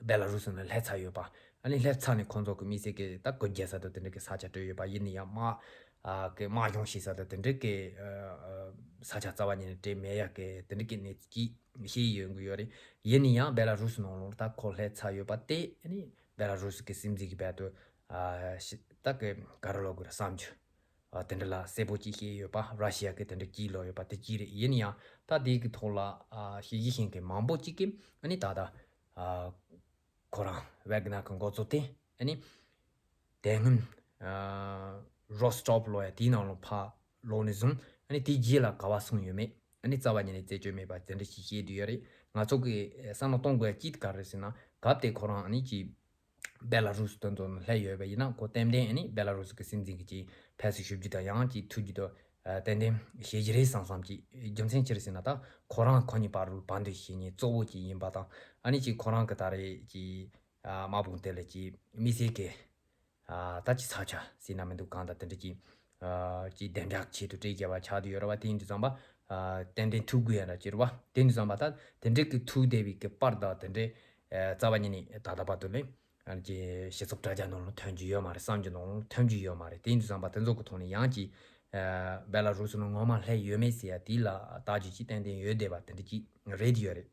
བེ་ལ་རུ་སི་ནང་སླེབས་ཚར་ཡོད་པ། ཨ་ནི་སླེབས་ཚར་ནས་ཁོང་ཚོ་གི་དམིགས་བསལ་གི་ད་གུར་རྒྱག་ས་དང་དེ་འདྲ་གི་ས་ཆ་སྤྲད་ཡོད་པ། ཡིན་ན་ཡང་དམག་ཨ་གི་དམག་སྦྱོང་བྱེད་ས་དང་དེ་འདྲ་གི་ཨ་ས་ཆ་རྩ་བ་ཉིད་ནས་སྤྲད་མེད་ཡ་གི་དེ་འདྲ་གི་གནས་ཚུལ་ཅིག་བཤད་ཡོང་གི་ཡོད་རེད། ཡིན་ན་ཡང་བེ་ལ་རུ་སི་ནང་ལོགས་ད་ཁོ་སླེབས་ཚར་ཡོད་པ་དེ་ཨ་ནི་བེ་ལ་རུ་སི་གི་སྲིད་འཛིན་གི་བར་དུ་ཨ་ཤི་ད་གི་ག་རེ་ལབ་དགོས་རེད། བསམ་རྒྱུ་ཨ་དེ་འདྲ་ལ་གསལ་པོ་ཅིག་བཤད་ཡོད་པ། ར་ཤི་ཡ་གི་དེ་འདྲ་གཅིག་ལབ་ཡོད་པ་དེ་གཅིག་རེད། ཡིན་ན་ཡང་ད་དེ་གི་ཐོག་ལ་ཨ་དཔྱད་ཞིབ་བྱེད་མཁན་མང་པོ་ཅིག་གིས་ཨ་ནི་ད་ལྟ་ཨ་ཁོ་རང་ཝེག་ན་གི་འགོ་གཙོ་དེ་ཨ་ནི་དེ་སྔོན་ཨ་རོ་སི་ཊོབ་ལབ་ཡ་དེའི་ནང་ལོགས་ཕར་ལོག་ནས་བཟུང་ཨ་ནི་དེའི་རྗེས་ལ་ག་བ་སོང་ཡོད་མེད་ཨ་ནི་རྩ་བ་ཉིད་ནས་རྩད་གཅོད་མེད་པ་དེ་འདྲ་ཞིག་བཤད་བསྡད་ཡོད་རེད། ང་ཚོ་གི་བསམ་བློ་གཏོང་དགོས་ཡ་གཅིག་ག་རེ་ཟེར་ན། སྐབས་དེ་ཁོ་རང་ཨ་ནི་ཅིག་བེ་ལ་རུ་སི་དེ་ཚོ་ནང་སླེབས་ཡོད་པ་ཡིན་ན། ཁོ་ཏན་ཏན་ཨ་ནི་བེ་ལ་རུ་སི་གི་སྲིད་འཛིན་གི་ཅིག་ཕེབས་བསུ་ཞུ་རྒྱུ་དང་ཡང་ཅིག་ཐུག་རྒྱུ་དང་ཨ་ཏན་ཏན་བྱེད་ཀྱི་རེད་བསམ་བསམ་ཅིག་རྒྱུ་མཚན་ཅི་རེད་ཟེར་ན། ད་ཁོ་རང་ཁོ་གཉིས་བར་དུ་བར་འདུམ་བྱེད་མཁན་གཙོ་བོ་ཅིག་ཡིན་པ་དང་། ཨ་ནི་ཅིག་ཁོ་རང་གི་ད་རེས་ཀྱི་ཨ་དམག་དཔུང་དེ་ལ་ཅིག་དམིགས་བསལ་གི་ཨ་ད་ཅིག་ས་ཆ་ཟེར་ན་མི་འདུག་གང་ལྟར་དེ་འདྲ་ཅིག་ཨ་ཅིག་བདེ་འཇགས་ཆེད་དུ་སྤྲད་བསྡད་པ་ཆགས་བསྡད་ཡོད་རེད་བ། དེ་ཡིན་དུས་ཙམ་པ་ཨ་ཏན་ཏན་ཐུག་དགོས་ཡ་འདྲ་ཅིག་རེད་བ། དེ་ཡིན་དུས་ཙམ་པ་ད་དེ་འདྲ་གི་ཐུག་བསྡད་པའི་གི་པར་དང་དེ་འདྲ་ཨ་རྩ་བ་ཉིད་ནས་ད་ལྟ་བར་དུ་ལས་ཨ་ཅིག་སྤྱི་ཚོགས་དྲ་རྒྱ་ནང་ལ་ཐོན་རྒྱུ་ཡོད་མ་རེད། གསར་འགྱུར་ནང་ལ་ཐོན་རྒྱུ་ཡོད་མ་རེད། དེ་ཡིན་དུས་ཙམ་པ་དེ་ཚོ་གི་ཐོག་ནས་ཡང་ཅིག་ཨ་བེ་ལ་རུ་སི་ནང་ངོ་མ་སླེབས་ཡོད་མེད་ཟེར་ཡ་དེ་ལ་བརྟག་དཔྱད་ཅིག་ཏན་ཏན་ཡོད་བསྡད་པ་དེ་འདྲ་ཅིག་རེད་ཡོད་རེད།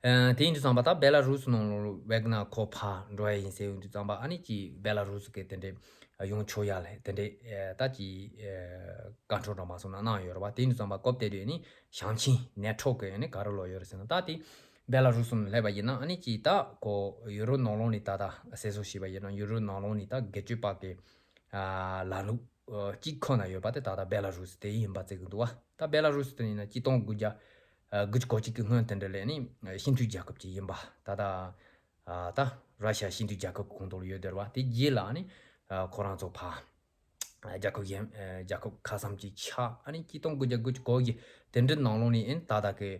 ཨ་དེ་ཡིན་དུས་ཙམ་པ་ད་བེ་ལ་རུ་སི་ནང་ལོགས་ཝེག་ན་ཁོ་ཕར་འགྲོ་ཡ་ཡིན་ཟེར་ཡོང་དུས་ཙམ་པ། ཨ་ནི་ཅིག་བེ་ལ་རུ་སི་གི་དེ་འདྲའི་ཡོང་ཆོག་ཡ་ལས་དེ་འདྲའི་ཨ་ད་ཅིག་ཨ་བཀའ་འཁྲོལ་འདྲ་མ་སོང་ན་གནང་ཡོད་རེད་བ། དེ་ཡིན་དུས་ཙམ་པ་སྐབས་དེ་དུས་ནི་ཞང་ཆིན་ནེ་ཁྲོ་གི་ཨ་ནི་ག་རེ་ལབ་ཡོད་རེད་ཟེར་ན། ད་དེ་བེ་ལ་རུ་སི་ནང་སླེབས་པ་ཡིན་ན། ཨ་ནི་ཅིག་ད་ཁོ་ཡུ་རོབ་ནང་ལོགས་ནས་ད་ད་གསལ་བཟོ་བྱས་པ་ཡིན་ན། ཡུ་རོབ་ནང་ལོགས་ནས་ད་སྒེར་གཅོད་པ་གི་ཨ་ལམ་ལུགས་ཨ་གཅིག་ཁོ་ན་ཡོད་པ་དེ་ད་ལྟ་བེ་ལ་རུ་སི་དེ་ཡིན་པ་བརྩི་གི་འདུག་བ། ད་བེ་ལ་རུ་སི་དེ་ཡིན་ན་གཅིག་སྟོང་དགུ་བརྒྱ་ཨ་དགུ་བཅུ་གོ་གཅིག་གི་སྔོན་དེ་འདྲ་ལས་ནི་ཨ་སྤྱི་མཐུན་རྒྱལ་ཁབ་ཅིག་ཡིན་པ། ད་ལྟ་ཨ་ད་ར་ཤི་ཡ་སྤྱི་མཐུན་རྒྱལ་ཁབ་ཀྱི་ཁོངས་གཏོགས་ལ་ཡོད་བསྡད་རེད་བ། དེ་རྗེས་ལ་ནི་ཨ་ཁོ་རང་ཚོ་ཕར་རྒྱལ་ཁབ་གཞན་ཨ་རྒྱལ་ཁབ་ཁག་གསུམ་ཅིག་ཆགས། ཨ་ནི་གཅིག་སྟོང་དགུ་བརྒྱ་དགུ་བཅུ་གོ་བཞི་དེ་འདྲའི་ནང་ལོགས་ནས་ཨ་ནི་ད་ལྟ་གི་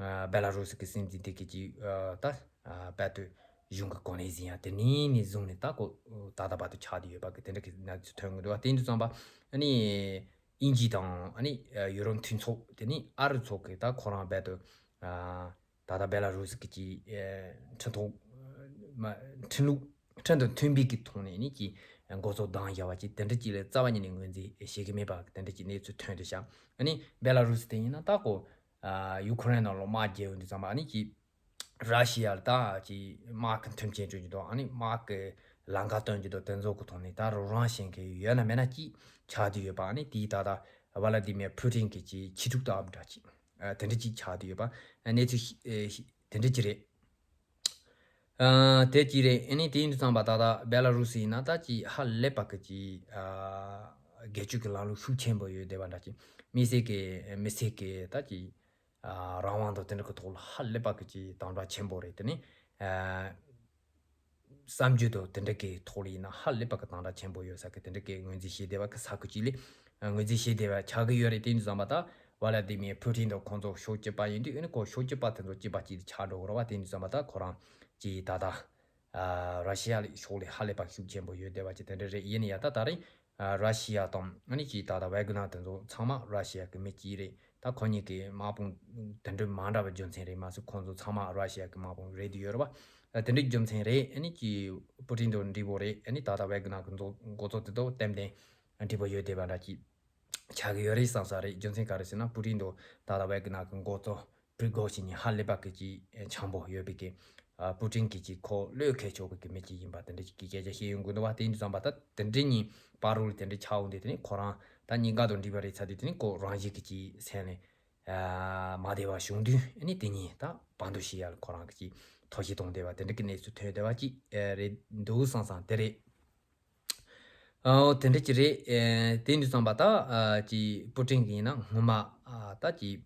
ཨ་བེ་ལ་རུ་སི་གི་སྲིད་འཛིན་དེ་གི་ཅིག་ཨ་ད་ཨ་བར་དུ་གཞུང་གི་གོ་གནས་ཟིན་ཡ་དེ་ནས་ནས་བཟུང་ནས་ད་ཁོ་ད་ལྟ་བར་དུ་ཆགས་བསྡད་ཡོད་པ་གི་དེ་འདྲ་གི་གནས་ཚུལ་ཐོན་གི་འདུག་བ། དེ་ཡིན་དུས་ཙམ་པ་ཨ་ནི་དབྱིན་ཇི་དང་ཨ་ནི་ཡུ་རོབ་མཐུན་ཚོགས་དེ་ནས་ཨ་རི་ཚོགས་ཀྱིས་ད་ཁོ་རང་རྦད་དེ་ཨ་ད་ལྟ་བེ་ལ་རུ་སི་གི་ཅིག་ཨ་ཁྲིམས་ཐོག་མ་ཁྲིམས་ལུགས་ཁྲིམས་དང་མཐུན་པའི་གི་ཐོག་ནས་ནི་ཅིག་འགོ་གཙོ་བདམས་བཞག་པ་ཅིག་དེ་འདྲ་ཅིག་ལ་རྩ་བ་ཉིད་ནས་ངོས་འཛིན་བྱེད་ཀྱི་མེད་པ་དེ་འདྲ་ཅིག་གནས་ཚུལ་ཐོན་འདུག་ཤག་ཨ་ནི་བེ་ལ་རུ་སི་དེ་ཡིན་ན་ད་ཁོ་ཨ་ཡུ་ཁུ་རེན་ནང་ལོགས་དམག་རྒྱག་ཡོང་དུས་ཙམ་པ་ཨ་ནི་ཅིག་ར་ཤི་ཡ་ལ་ད་ཅིག་དམག་གི་མཐུན་རྐྱེན་སྤྲོད་རྒྱུ་དང་། ཨ་ནི་དམག་གི་ལམ་ཁ་སྟོན་རྒྱུ་དང་། དེ་ཚོ་གི་ཐོག་ནས་ད་རོགས་རམ་བྱེད་མཁན་ཡོད་ན་མེད་ན་ཅིག་ཆགས་བསྡད་ཡོད་པ། ཨ་ནི་དེའི་ད་ལྟ་ཝ་ལ་ཏི་མེར་ཕུ་ཏིན་གྱི་ཅིག་ཕྱི་ཕྲུག་དང་འདྲ་ཅིག་ཨ་དེ་འདྲ་ཅིག་ཆགས་བསྡད་ཡོད་པ། ཨ་གནས་ཚུལ་ཤི་ཨེ་ཤི་དེ་འདྲ་ཅིག་རེད། ཨ་དེ་ཅིག་རེད། ཨ་ནི་དེ་ཡིན་དུས་ཙམ་པ་ད་ལྟ་བེ་ལ་རུ་སི་ཡིན་ན་ད་ཅིག་ཧ་ལས་པ་གི་ཅིག་ཨ་སྒེར་གཅོད་ཀྱི་ལམ་ལུགས་ཤུགས་ཆེན་པོ་ཡོད་བསྡད་པ་འདྲ་ཅིག་མི་སེར་གི་མི་སེར་གི་ད་ཅིག་ཨ་རང་དབང་དང་དེ་འདྲ་གི་ཐོག་ལ་ཧ་ལས་པ་གི་ཅིག་དམ་དྲག་ཆེན་པོ་རེད། དེ་ནི་ཨ་བསམ་རྒྱུ་དང་དེ་འདྲ་གི་ཐོག་ལ་ཡིན་ན་ཧ་ལས་པ་གི་དམ་དྲག་ཆེན་པོ་ཡོད་ས་གི་དེ་འདྲ་གི་ངོས་འཛིན་བྱས་བསྡད་པ་གི་ས་ཁུལ་ཅིག་ལས། ཨ་ངོས་འཛིན་བྱས་བསྡད་པ་ཆགས་ཀྱི་ཡོད་རེད། དེ་ཡིན་དུས་ཙམ་པ་ད་ཝ་ལ་ཏི་མེར་ཕུ་ཏིན་དང་ཁོང་ཚོ་ཕྱོགས་གཅིག་པ་ཡིན་དུས། ཨ་ནི་ཁོ་ཕྱོགས་གཅིག་པ་དེ་ཚོ་གཅིག་པ་གཅིག་ཏུ་ཆགས་འགྲོ་གི་རེད་བ། དེ་ཡིན་དུས་ཙམ་པ་ད་ཁོ་རང་གིས་ད་ལྟ་ཨ་ར་ཤི་ཡ་ལ་ཕྱོགས་ལས་ཧ་ལས་པ་ཤུགས་ཆེན་པོ་ཡོད་བསྡད་པ་ཅིག་དེ་འདྲ་རེད། ཡིན་ན་ཡང་ད་ད་རེས་ཨ་ར་ཤི་ཡ་དང་ཨ་ནི་ཅིག་ད་ལྟ་ཝེ་གྷི་ནར་དེ་ཚོ་ཚང་མ་ར་ཤི་ཡ་གི་མི་གཅིག་རེད། ད་ཁོ་གཉིས་ཀྱི་དམག་དཔུང་དེ་འདྲ་མ་འདྲ་བའི་རྒྱུ་མཚན་རེད་མ་ཟད། ཁོང་ཚོ་ཚང་མ་ར་ཤི་ཡ་གི་དམག་དཔུང་རེད་དེ་ཡོད་རེད་བ། ཨ་དེ་འདྲའི་རྒྱུ་མཚན་རེད། ཨ་ནི་ཅིག་པུ་ཏིན་དང་འགྲིག་པོ་རེད། ཨ་ནི་ད་ལྟ་ཝེ་གྷི་ནར་གི་འགོ་གཙོ་དེ་དང་ཏན་ཏན་འགྲིག་པོ་ཡོད་བསྡད་པ་འདྲ་ཅིག་ཆགས་ཀྱི་ཡོད་རེད་བསམ་ས་རེད། རྒྱུ་མཚན་ག་རེ་ཟེར་ན། པུ་ཏིན་དང་ད་ལྟ་ཝེ་གྷི་ནར་གི་འགོ་གཙོ་པི་རི་གོ་ཤིན་གཉིས་ཧ་ལས་པ་གི་ཅིག་འཆམ་པོ་ཡོད་པའི་གི་ཨ་པུ་ཏིན་གི་ཅིག་ཁོ་བློས་འཁེལ་ཆོག་པའི་གི་མི་གཅིག་ཡིན་པ་དེ་འདྲ་ཅིག་གི་སྐད་ཆ་བཤད་ཡོང་གི་འདུག་བ། དེ་ཡིན་དུས་ཙམ་པ་ད་དེ་འདྲ་གཉིས་བར་རུ་ལ་དེ་འདྲ་ཆགས་འོང་དུས། དེ་ནི་ཁོ་རང་ད་གཉིས་ཀ་དང་འགྲིག་པ་རེད་ཚར་དུས། དེ་ནི་ཁོ་རང་བཞིན་གི་ཅིག་སེམས་ནས་ མ་བདེ་བ་བྱུང་དུས་ཨ་ནི་དེ་གཉིས་ད་བར་འདུམ་བྱེད་ཡ་ལ་ཁོ་རང་གི་ཅིག་ཐབས་ཤེས་གཏོང་བསྡད་པ་དེ་འདྲ་གི་གནས་ཚུལ་ཐོན་བསྡད་པ་ཅིག་རེད་འདུག་བསམ་བསམ་དེ་རེད། ཨོ་དེ་འདྲ་ཅིག་རེད། དེ་འདྲ་བསམ་པ་ད་ཅིག་པུ་ཏིན་གི་ཡིན་ན་སྔོན་མ་ད་ཅིག་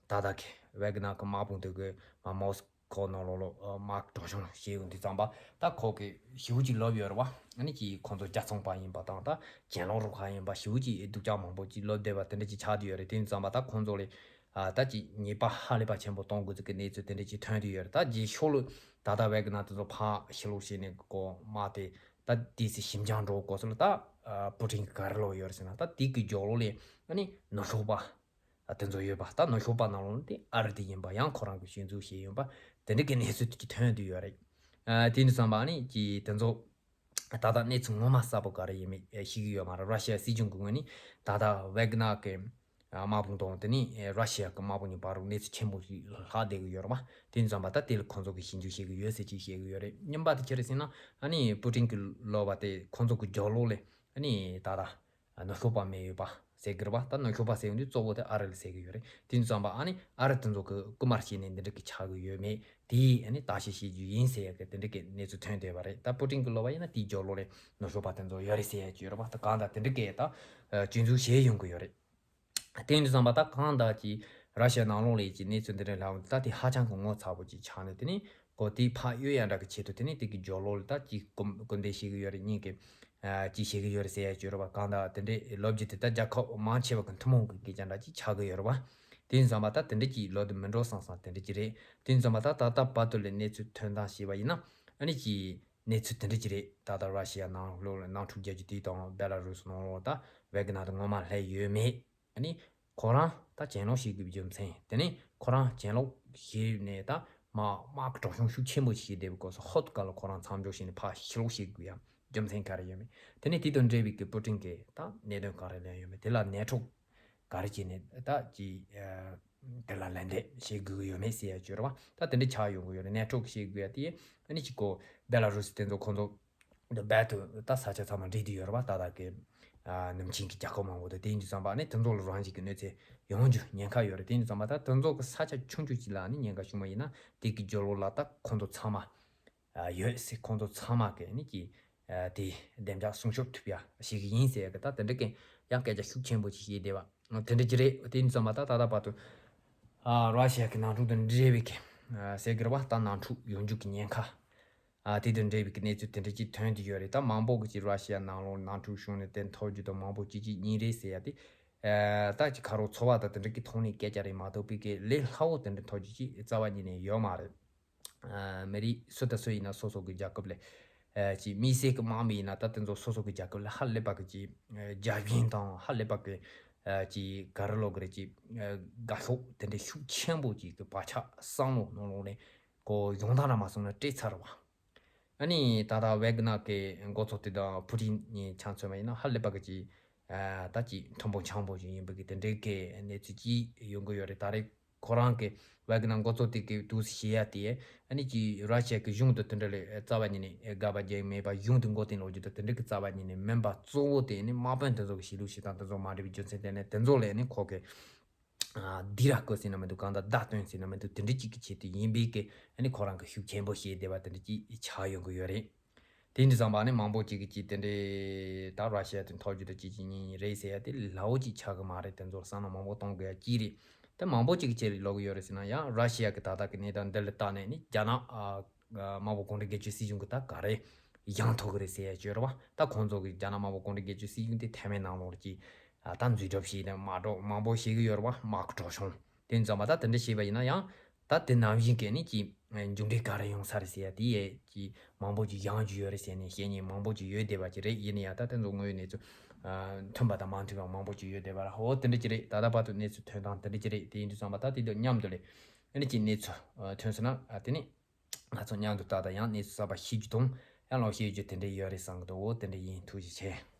ད་ལྟ་གི་ཝེ་གྷི་ནར་གི་དམག་དཔུང་དེ་གི་མ་མོ་སི་ཁོ་ནང་ལོགས་ལ་དམག་གྲོན་ཆུང་བྱས་ཡོང་དུས་ཙམ་པ་ད་ཁོ་གི་ཞེ་པོ་ཅིག་ལབ་ཡོད་རེད་བ། ཨ་ནི་ཅིག་ཁོང་ཚོ་རྒྱལ་ཚོང་པ་ཡིན་པ་དང་ད་གྱེན་ལོག་རུ་ཁག་ཡིན་པ་ཞེ་པོ་ཅིག་སྡུག་ཅག་མང་པོ་ཅིག་ལབ་བསྡད་པ་དེ་འདྲ་ཅིག་ཆགས་བསྡད་ཡོད་རེད། དེ་ཡིན་ཙམ་པ་ད་ཁོང་ཚོ་ལ་ད་ཅིག་ཉེས་པ་ཧ་ལས་པ་ཆེན་པོ་གཏོང་དགོས་ཚུལ་གི་གནས་ཚུལ་དེ་འདྲ་ཅིག་ཐོན་བསྡད་ཡོད་རེད། ད་རྗེས་ཕྱོགས་ལ་ད་ལྟ་ཝེ་གྷི་ནར་དེ་ཚོ་ཕར་ཕྱིར་ལོག་བྱས་ནས་གོ་དམག་དེ་ད་དེ་ཚོ་ཞིབ་འཇམ་འགྲོ་དགོས་ཚུལ་ལ་ད་པུ་ཏིན་གི་ག་རེ་ལབ་ཡོད་རེད་ཟེར་ན་ད་དེ་གི་རྒྱབ་ལོགས་ལ་ཨ་ནི་ནུབ་ཕྱོགས་པ། དེ་ཚོ་ཡོད་པ་ད་ནུབ་ཕྱོགས་པ་ནང་ལོགས་དེ་ཨ་རི་དེ་ཡིན་པ་ཡང་ཁོ་རང་གི་སྐྱོན་འཛུགས་བྱས་ཡོད་པ་དེ་འདྲ་གི་གནས་ཚུལ་དེ་ཐོན་བསྡད་ཡོད་རེད། ཨ་དེ་འདྲ་བསམ་པ་ནི་ཀྱི་དེ་ཚོ་ད་ལྟ་གནས་ཚུལ་ངོ་མ་གསལ་པོ་ག་རེ་ཡིན་མིན་ཤེས་ཀྱི་ཡོད་མ་རེད། ར་ཤི་ཡ་སྲིད་གཞུང་གི་ངོས་ནས་ད་ལྟ་ཝེ་གྷི་ནར་གི་དམག་དཔུང་དང་དེ་ནི་ར་ཤི་ཡ་གི་དམག་དཔུང་གཉིས་བར་རུ་གནས་ཚུལ་ཆེན་པོ་ཞིག་ལྷག་བསྡད་ཀྱི་ཡོད་རེད་པ། དེ་འདྲ་བསམ་པ་ད་དེ་ལ་ཁོང་ཚོ་གི་ཞིབ་འཇུག་བྱེད་ཀྱི་ཡོད་ཟེར་ཅིག་བཤད་ཀྱི་ཡོད་རེད། གཉིས་པ་དེ་ཅི་རེད་ཟེར་ན་ཨ་ནི་པུ་ཏིན་གི་ལབ་པ་དེ་ཁོང་ཚོ་གི་རྒྱབ་ལོགས་ལ་ཨ་ནི་ད་ལྟ་ནུབ་ཕྱོགས་པ་མེད་ཡོད་པ་ཟེར་གི་རེད་པ། ད་ནུབ་ཕྱོགས་པ་ཟེར་ཡོང་དུས་གཙོ་བོ་དེ་ཨ་རི་ལ་ཟེར་གི་ཡོད་རེད། དེ་ཙམ་པ་ཨ་ནི་ཨ་རི་དེ་ཚོ་གི་རྐུ་མ་བྱས་ནས་འདི་འདྲ་གི་ཆགས་གི་ཡོད་མེད་དེ་ཨ་ནི་བརྟག་དཔྱད་བྱེད་རྒྱུ་ཡིན་ཟེར་ཡ་གི་དེ་འདྲ་གི་གནས་ཚུལ་ཐོན་བསྡད་པ་རེད། ད་པུ་ཏིན་གི་ལབ་པ་ཡིན་ན་དེའི་རྒྱབ་ལོགས་ལ་ནུབ་ཕྱོགས་པ་དེ་ཚོ་ཡོད་རེད་ཟེར་ཡ་ཅིག་ཡོད་རེད་པ། ད་གང་ལྟར་དེ་འདྲ་གི་ད་སྐྱོན་འཛུགས་བྱས་ཡོང་གི་ཡོད་རེད། དེ་ཡིན་དུས་ཙམ་པ་ད་གང་ལྟར་གྱི་ར་ཤི་ཡ་ནང་ལོགས་ལ་ཡི་གི་གནས་ཚུལ་འདི་འདྲ་ལྷག་འོང་དུས་ད་དེ་ཧ་ཅང་གི་ངོ་ཚ་པོ་ཅིག་ཆགས་ནས་དེ་ནི་གོ་དེ་ཕར་གཡོལ་ཡ་འདྲ་གི་ཆེད་དུ་དེ་ནི་དེ་གི་རྒྱབ་ལོགས་ལ་ད་ཅིག་སྐུ་སྐུ་འདེད་བྱེད་གི་ཡོད་རེད། གཉིས་ཀྱི་ཅིག་བྱེད་གི་ཡོད་རེད་ཟེར་ཡ་ཅིག་ཡོད་རེད་པ། གང་ལྟར་དེ་འདྲའི་ལབ་རྒྱུ་དེ་ད་རྒྱལ་ཁབ་མང་ཆེ་བ་གི་ཐུན་མོང་གི་སྐད་ཆ་འདྲ་ཅིག་ཆགས་གི་ཡོད་རེད་པ། དེ་ཡིན་ཙམ་པ་ད་དེ་འདྲ་ཅིག་ལབ་དུས་མི་འགྲོ་བསམ་བསམ་དེ་འདྲ་ཅིག་རེད། དེ་ཡིན་ཙམ་པ་ད་ད་ལྟ་བར་དུ་ལ་གནས་ཚུལ་ཐོན་སྟངས་བྱས་པ་ཡིན་ན་ཨ་ནི་ཅིག་གནས་ཚུལ་དེ་འདྲ་ཅིག་རེད། ད་ལྟ་ར་ཤི་ཡ་ནང་ལོགས་ལ་དམག་འཁྲུག་རྒྱག་རྒྱུ་དེ་དང་བེ་ལ་རུ་སི་ནང་ལོགས་ད་ཝེ་གྷི་ནར་དེ་ངོ་མ་སླེབས་ཡོད་མེད། ཨ་ནི་ཁོ་རང་ད་གྱེན་ལོག་བྱེད་དགོས་པའི་རྒྱུ་མཚན་དེ་ནི་ཁོ་རང་གྱེན་ལོག་བྱས་ནས་ད་དམག་དམག་གི་གྲོན་ཆུང་ཤུགས་ཆེན་པོ་ཞིག་བྱས་བསྡད་པའི་སྐབས་སུ་ཧོབ་ཏེ་ག་ལ་ཁོ་རང་མཚམས་འཇོག་བྱས་ནས་ཕར་ཕྱིར་ལོག་བྱེད་དགོས་ཡ་རྒྱུ་མཚན་ག་རེ་ཡོད་མེད། དེ་ནི་དེ་དང་འབྲེལ་བའི་གི་པུ་ཏིན་གྱིས་ད་གནད་དོན་ག་རེ་ལེན་ཡོད་མེད། དེ་ལ་ནན་ཏྲོག་ག་རེ་བྱས་ནས་ད་ཅི་དེ་ལ་ལན་འདེབས་བྱེད་དགོས་ཀྱི་ཡོད་མེད་ཟེར་ཡ་ཅིག་ཡོད་རེད་པ། ད་དེ་འདྲ་ཆགས་ཡོང་གི་ཡོད་རེད། ནན་ཏྲོག་བྱེད་དགོས་ཡ་དེ་ཨ་ནི་ཅིག་གོ་བེ་ལ་རུ་སི་དེ་ཚོ་ཁོང་ཚོ་རྦད་དེ་ད་ས་ཆ་ཚང་མ་འབྲེལ་བསྡད་ཡོད་རེད་པ། ད་ལྟ་གི་ནུབ་ཆིངས་ཀྱི་རྒྱལ་ཁབ་མང་པོ་དང་དེ་ཡིན་དུས་ཙམ་པ་ཨ་ནི་དེ་ཚོ་ལ་རང་བཞིན་གྱི་གནོད་འཚེ་ཡོང་རྒྱུ་ཉེན་ཁ་ཡོད་རེད། དེ་ཡིན་དུས་ཙམ་པ་ད་དེ་ཚོ་གི་ས་ཆ་ཆུང་ཆུང་ཅིག་ལ་ཨ་ནི་ཉེན་ཁ་བྱུང་བ་ཡིན་ན་དེ་གི་རྒྱབ་ལོགས་ལ་ད་ཁོང་ཚོ་ཚང་མ་ཡོད་ཟེར། ཁོང་ཚོ་ཚང་མ་གི་ནི་ཀྱི་དེ་བདེ་འཇགས་སྲུང་སྐྱོབ་ཐུབ་ཡ་ཞིག་ཡིན་ཟེར་གི་ད་དེ་འདྲ་གི་ཡང་སྐད་ཆ་ཤུགས་ཆེན་པོ་ཅིག་བཤད་བསྡད་པ་དེ་འདྲ་ཅིག་རེད། དེ་ཡིན་ཙམ་པ་ད་ད་ལྟ་བར་དུ་ར་ཤི་ཡ་གི་ནང་འཁྲུག་དང་འབྲེལ་བའི་གི་ཟེར་གི་རེད་པ། ད་ནང་འཁྲུག་ཡོང་རྒྱུ་གི་ཉེན་ཁ་དེ་དང་འབྲེལ་བའི་གི་གནས་ཚུལ་དེ་འདྲ་ཅིག་ཐོན་བསྡད་ཡོད་རེད། ད་མང་པོ་གི་ཅིག་ར་ཤི་ཡ་ནང་ལོགས་ནང་འཁྲུག་བྱུང་ནས་དེ་འཐོར་རྒྱུ་དང་མང་པོ་ཅིག་ཅིག་ཡིན་རེད་ཟེར་ཡ་དེ་ད་ཅིག་ཁ་རོག་ཚོར་བ་དང་དེ་འདྲ་གི་ཐོག་ནས་སྐད་ཆ་རེད་མ་གཏོགས་པའི་གི་ལས་སླ་བོ་དེ་འདྲ་འཐོར་རྒྱུ་ཅིག་རྩ་བ་ཉིད་ནས་ཡོད་མ་རེད། ཨ་མི་རིགས་སུ་དང་སུ་ཡིན་ན་སོ་སོ་གི་རྒྱལ་ཁབ་ལ་ཨ་ཅིག་དམིགས་བསལ་གྱི་དམག་མི་ཡིན་ན་ད་དེ་ཚོ་སོ་སོ་གི་རྒྱལ་ཁབ་ལ་ཧ་ལས་པ་གི་ཅིག་ཨ་རྒྱབ་ཤིང་དང་ཧ་ལས་པ་གི་ཨ་ཅིག་ག་རེ་ལབ་དགོས་རེད། ཅིག་ཨ་དགའ་ཤོག་དེ་འདྲའི་ཤུགས་ཆེན་པོ་ཅིག་གི་བག་ཆགས་བསམ་བློ་ནང་ལོགས་ནས་ཁོ་ཡོང་སྟངས་ར་མ་སོང་ན་སྤྲད་ཚར་བ། ཨ་ནི་ད་ལྟ་ཝེ་གྷི་ནར་གི་འགོ་གཙོ་དེ་དང་ཕུ་ཏིན་གཉིས་ཆ་མཚོན་པ་ཡིན་ན་ཧ་ལས་པ་གི་ཅིག་ཨ་ད་ཅིག་མཐུན་པོ་འཆམ་པོ་ཅིག་ཡིན་པ་གི་དེ་འདྲའི་གི་གནས་ཚུལ་ཅིག་ཡོང་གི་ཡོད་རེད། ད་རེས་ཁོ་རང་གི་ཝེ་གྷི་ནར་འགོ་གཙོ་དེ་གི་འདུག་སེ་བྱེད་ཡ་དེ་ཨ་ནི་ཅིག་ར་ཤི་ཡ་གི་གཞུང་དང་དེ་འདྲ་ལས་རྩ་བ་ཉིད་ནས་དགག་པ་རྒྱག་མེད་པ། གཞུང་དེ་མགོ་རྟིང་སློག་རྒྱུ་དང་དེ་འདྲ་གི་རྩ་བ་ཉིད་ནས་མིན་པ། གཙོ་བོ་དེ་ནི་དམག་དཔོན་དེ་ཚོ་གི་བྱེད་ལུགས་བྱེད་སྟངས་དེ་ཚོ་མ་འགྲིག་པའི་རྒྱུ་མཚན་དེ་ནས་དེ་ཚོ་ལས་ནི་ཁོ་གི་ཨ་སྡིགས་ར་བསྐུལ་ཟེར་ན་མི་འདུག་གང་ལྟར་བརྡ་སྟོན་ཟེར་ན་མི་འདུག་དེ་འདྲ་གཅིག་གི་ཆེད་དུ་ཡིན་པའི་གི་ཨ་ནི་ཁོ་རང་གི་ཤུགས་ཆེན་པོ་བྱས་བསྡད་པ་དེ་འདྲ་གཅིག་ཆགས་ཡོང་གི་ཡོད་རེད། དེ་འདྲ་བསམ་པ་ནི་མང་པོ་གཅིག་གི་གཅིག་དེ་འདྲའི་ད་ར་ཤི་ཡ་དེ་འཐོར་རྒྱུ་དང་གཅིག་གཅིག་གཉིས་གཉིས་རེད་ཟེར་ཡ་དེ་ལྷག་པོ་གཅིག་ཆགས་གི་མ་རེད། དེ་ཚོར་བསམ་བློ་མང་པོ་གཏོང་དགོས་ཡ་གཅིག་རེད། དེ་མང་པོ་གཅིག་གི་ཆེད་ལ་ལབ་གི་ཡོད་རེད་ཟེར་ན་ཡང་ར་ཤི་ཡ་གི་ད་ལྟ་གི་གནས་སྟངས་འདི་ལ་བལྟས་ནས་ནི་རྒྱ་ནག་ཨ་དམར་པོ་གུང་ཁྲན་སྒེར་གཅོད་སྲིད་གཞུང་གི་ད་ག་རེ་ཡང་ཐོག་གི་རེད་ཟེར་ཡ་ཅིག་ཡོད་རེད་བ། ད་ཁོང་ཚོ་གི་རྒྱ་ནག་དམར་པོ་གུང་ཁྲན་སྒེར་གཅོད་སྲིད་གཞུང་དེ་ཐའེ་ཝན་ནང་ལོགས་ཀྱི་ཨ་ད་འཛུལ་གྲབས་བྱས་ནས་དམག་གྲོགས་མང་པོ་བྱེད་གི་ཡོད་རེད་བ། དམག་གི་གྲོན་ཆུང་དེ་འཛོམས་པ་ད་དེ་འདྲ་བྱས་པ་ཡིན་ན་ཡང་ད་དེ་ནང་བཞིན་གྱི་ནི་ཀྱི་མཇུག་འབྲས་ག་རེ་ཡོང་ས་རེད་ཟེར་ཡ་དེ་ཡས་ཀྱི་མང་པོ་ཅིག་ཡོང་རྒྱུ་ཡོད་རེད་ཟེར་ནས་བཤད་མཁན་མང་པོ་ཅིག་ཡོད་བསྡད་པ་ཅིག་རེད། ཡིན་ན་ཡང་ད་དེ་ཚོ་དངོས་ཡོད་གནས་ཚུལ་ཨ་མཐུན་པ་དང་མ་མཐུན་པ་མང་པོ་ཅིག་ཡོད་བསྡད་པ་རེད། འོ་དེ་འདྲ་ཅིག་རེད། ད་ལྟ་བར་དུ་གནས་ཚུལ་ཐོན་སྟངས་དེ་འདྲ་ཅིག་རེད། དེ་ཡིན་དུས་ཙམ་པ་ད་དེ་དང་མཉམ་དུ་ལས་ཨ་ནི་ཅིག་གནས་ཚུལ་ཨ་ཐོན་སོང་ན་ཨ་དེ་ནི། ང་ཚོ་མཉམ་དུ་ད་ལྟ་ཡང་གནས་ཚུལ་གསར་པ་ཤེས་རྒྱུ་དང་ཡང་ལོག་ཤེས་རྒྱུ་དེ་འདྲ་ཡོད་རེད་བསམ་གི་འདུག་འོ་དེ་འདྲ་ཡིན། ཐུགས་རྗེ་ཆེ།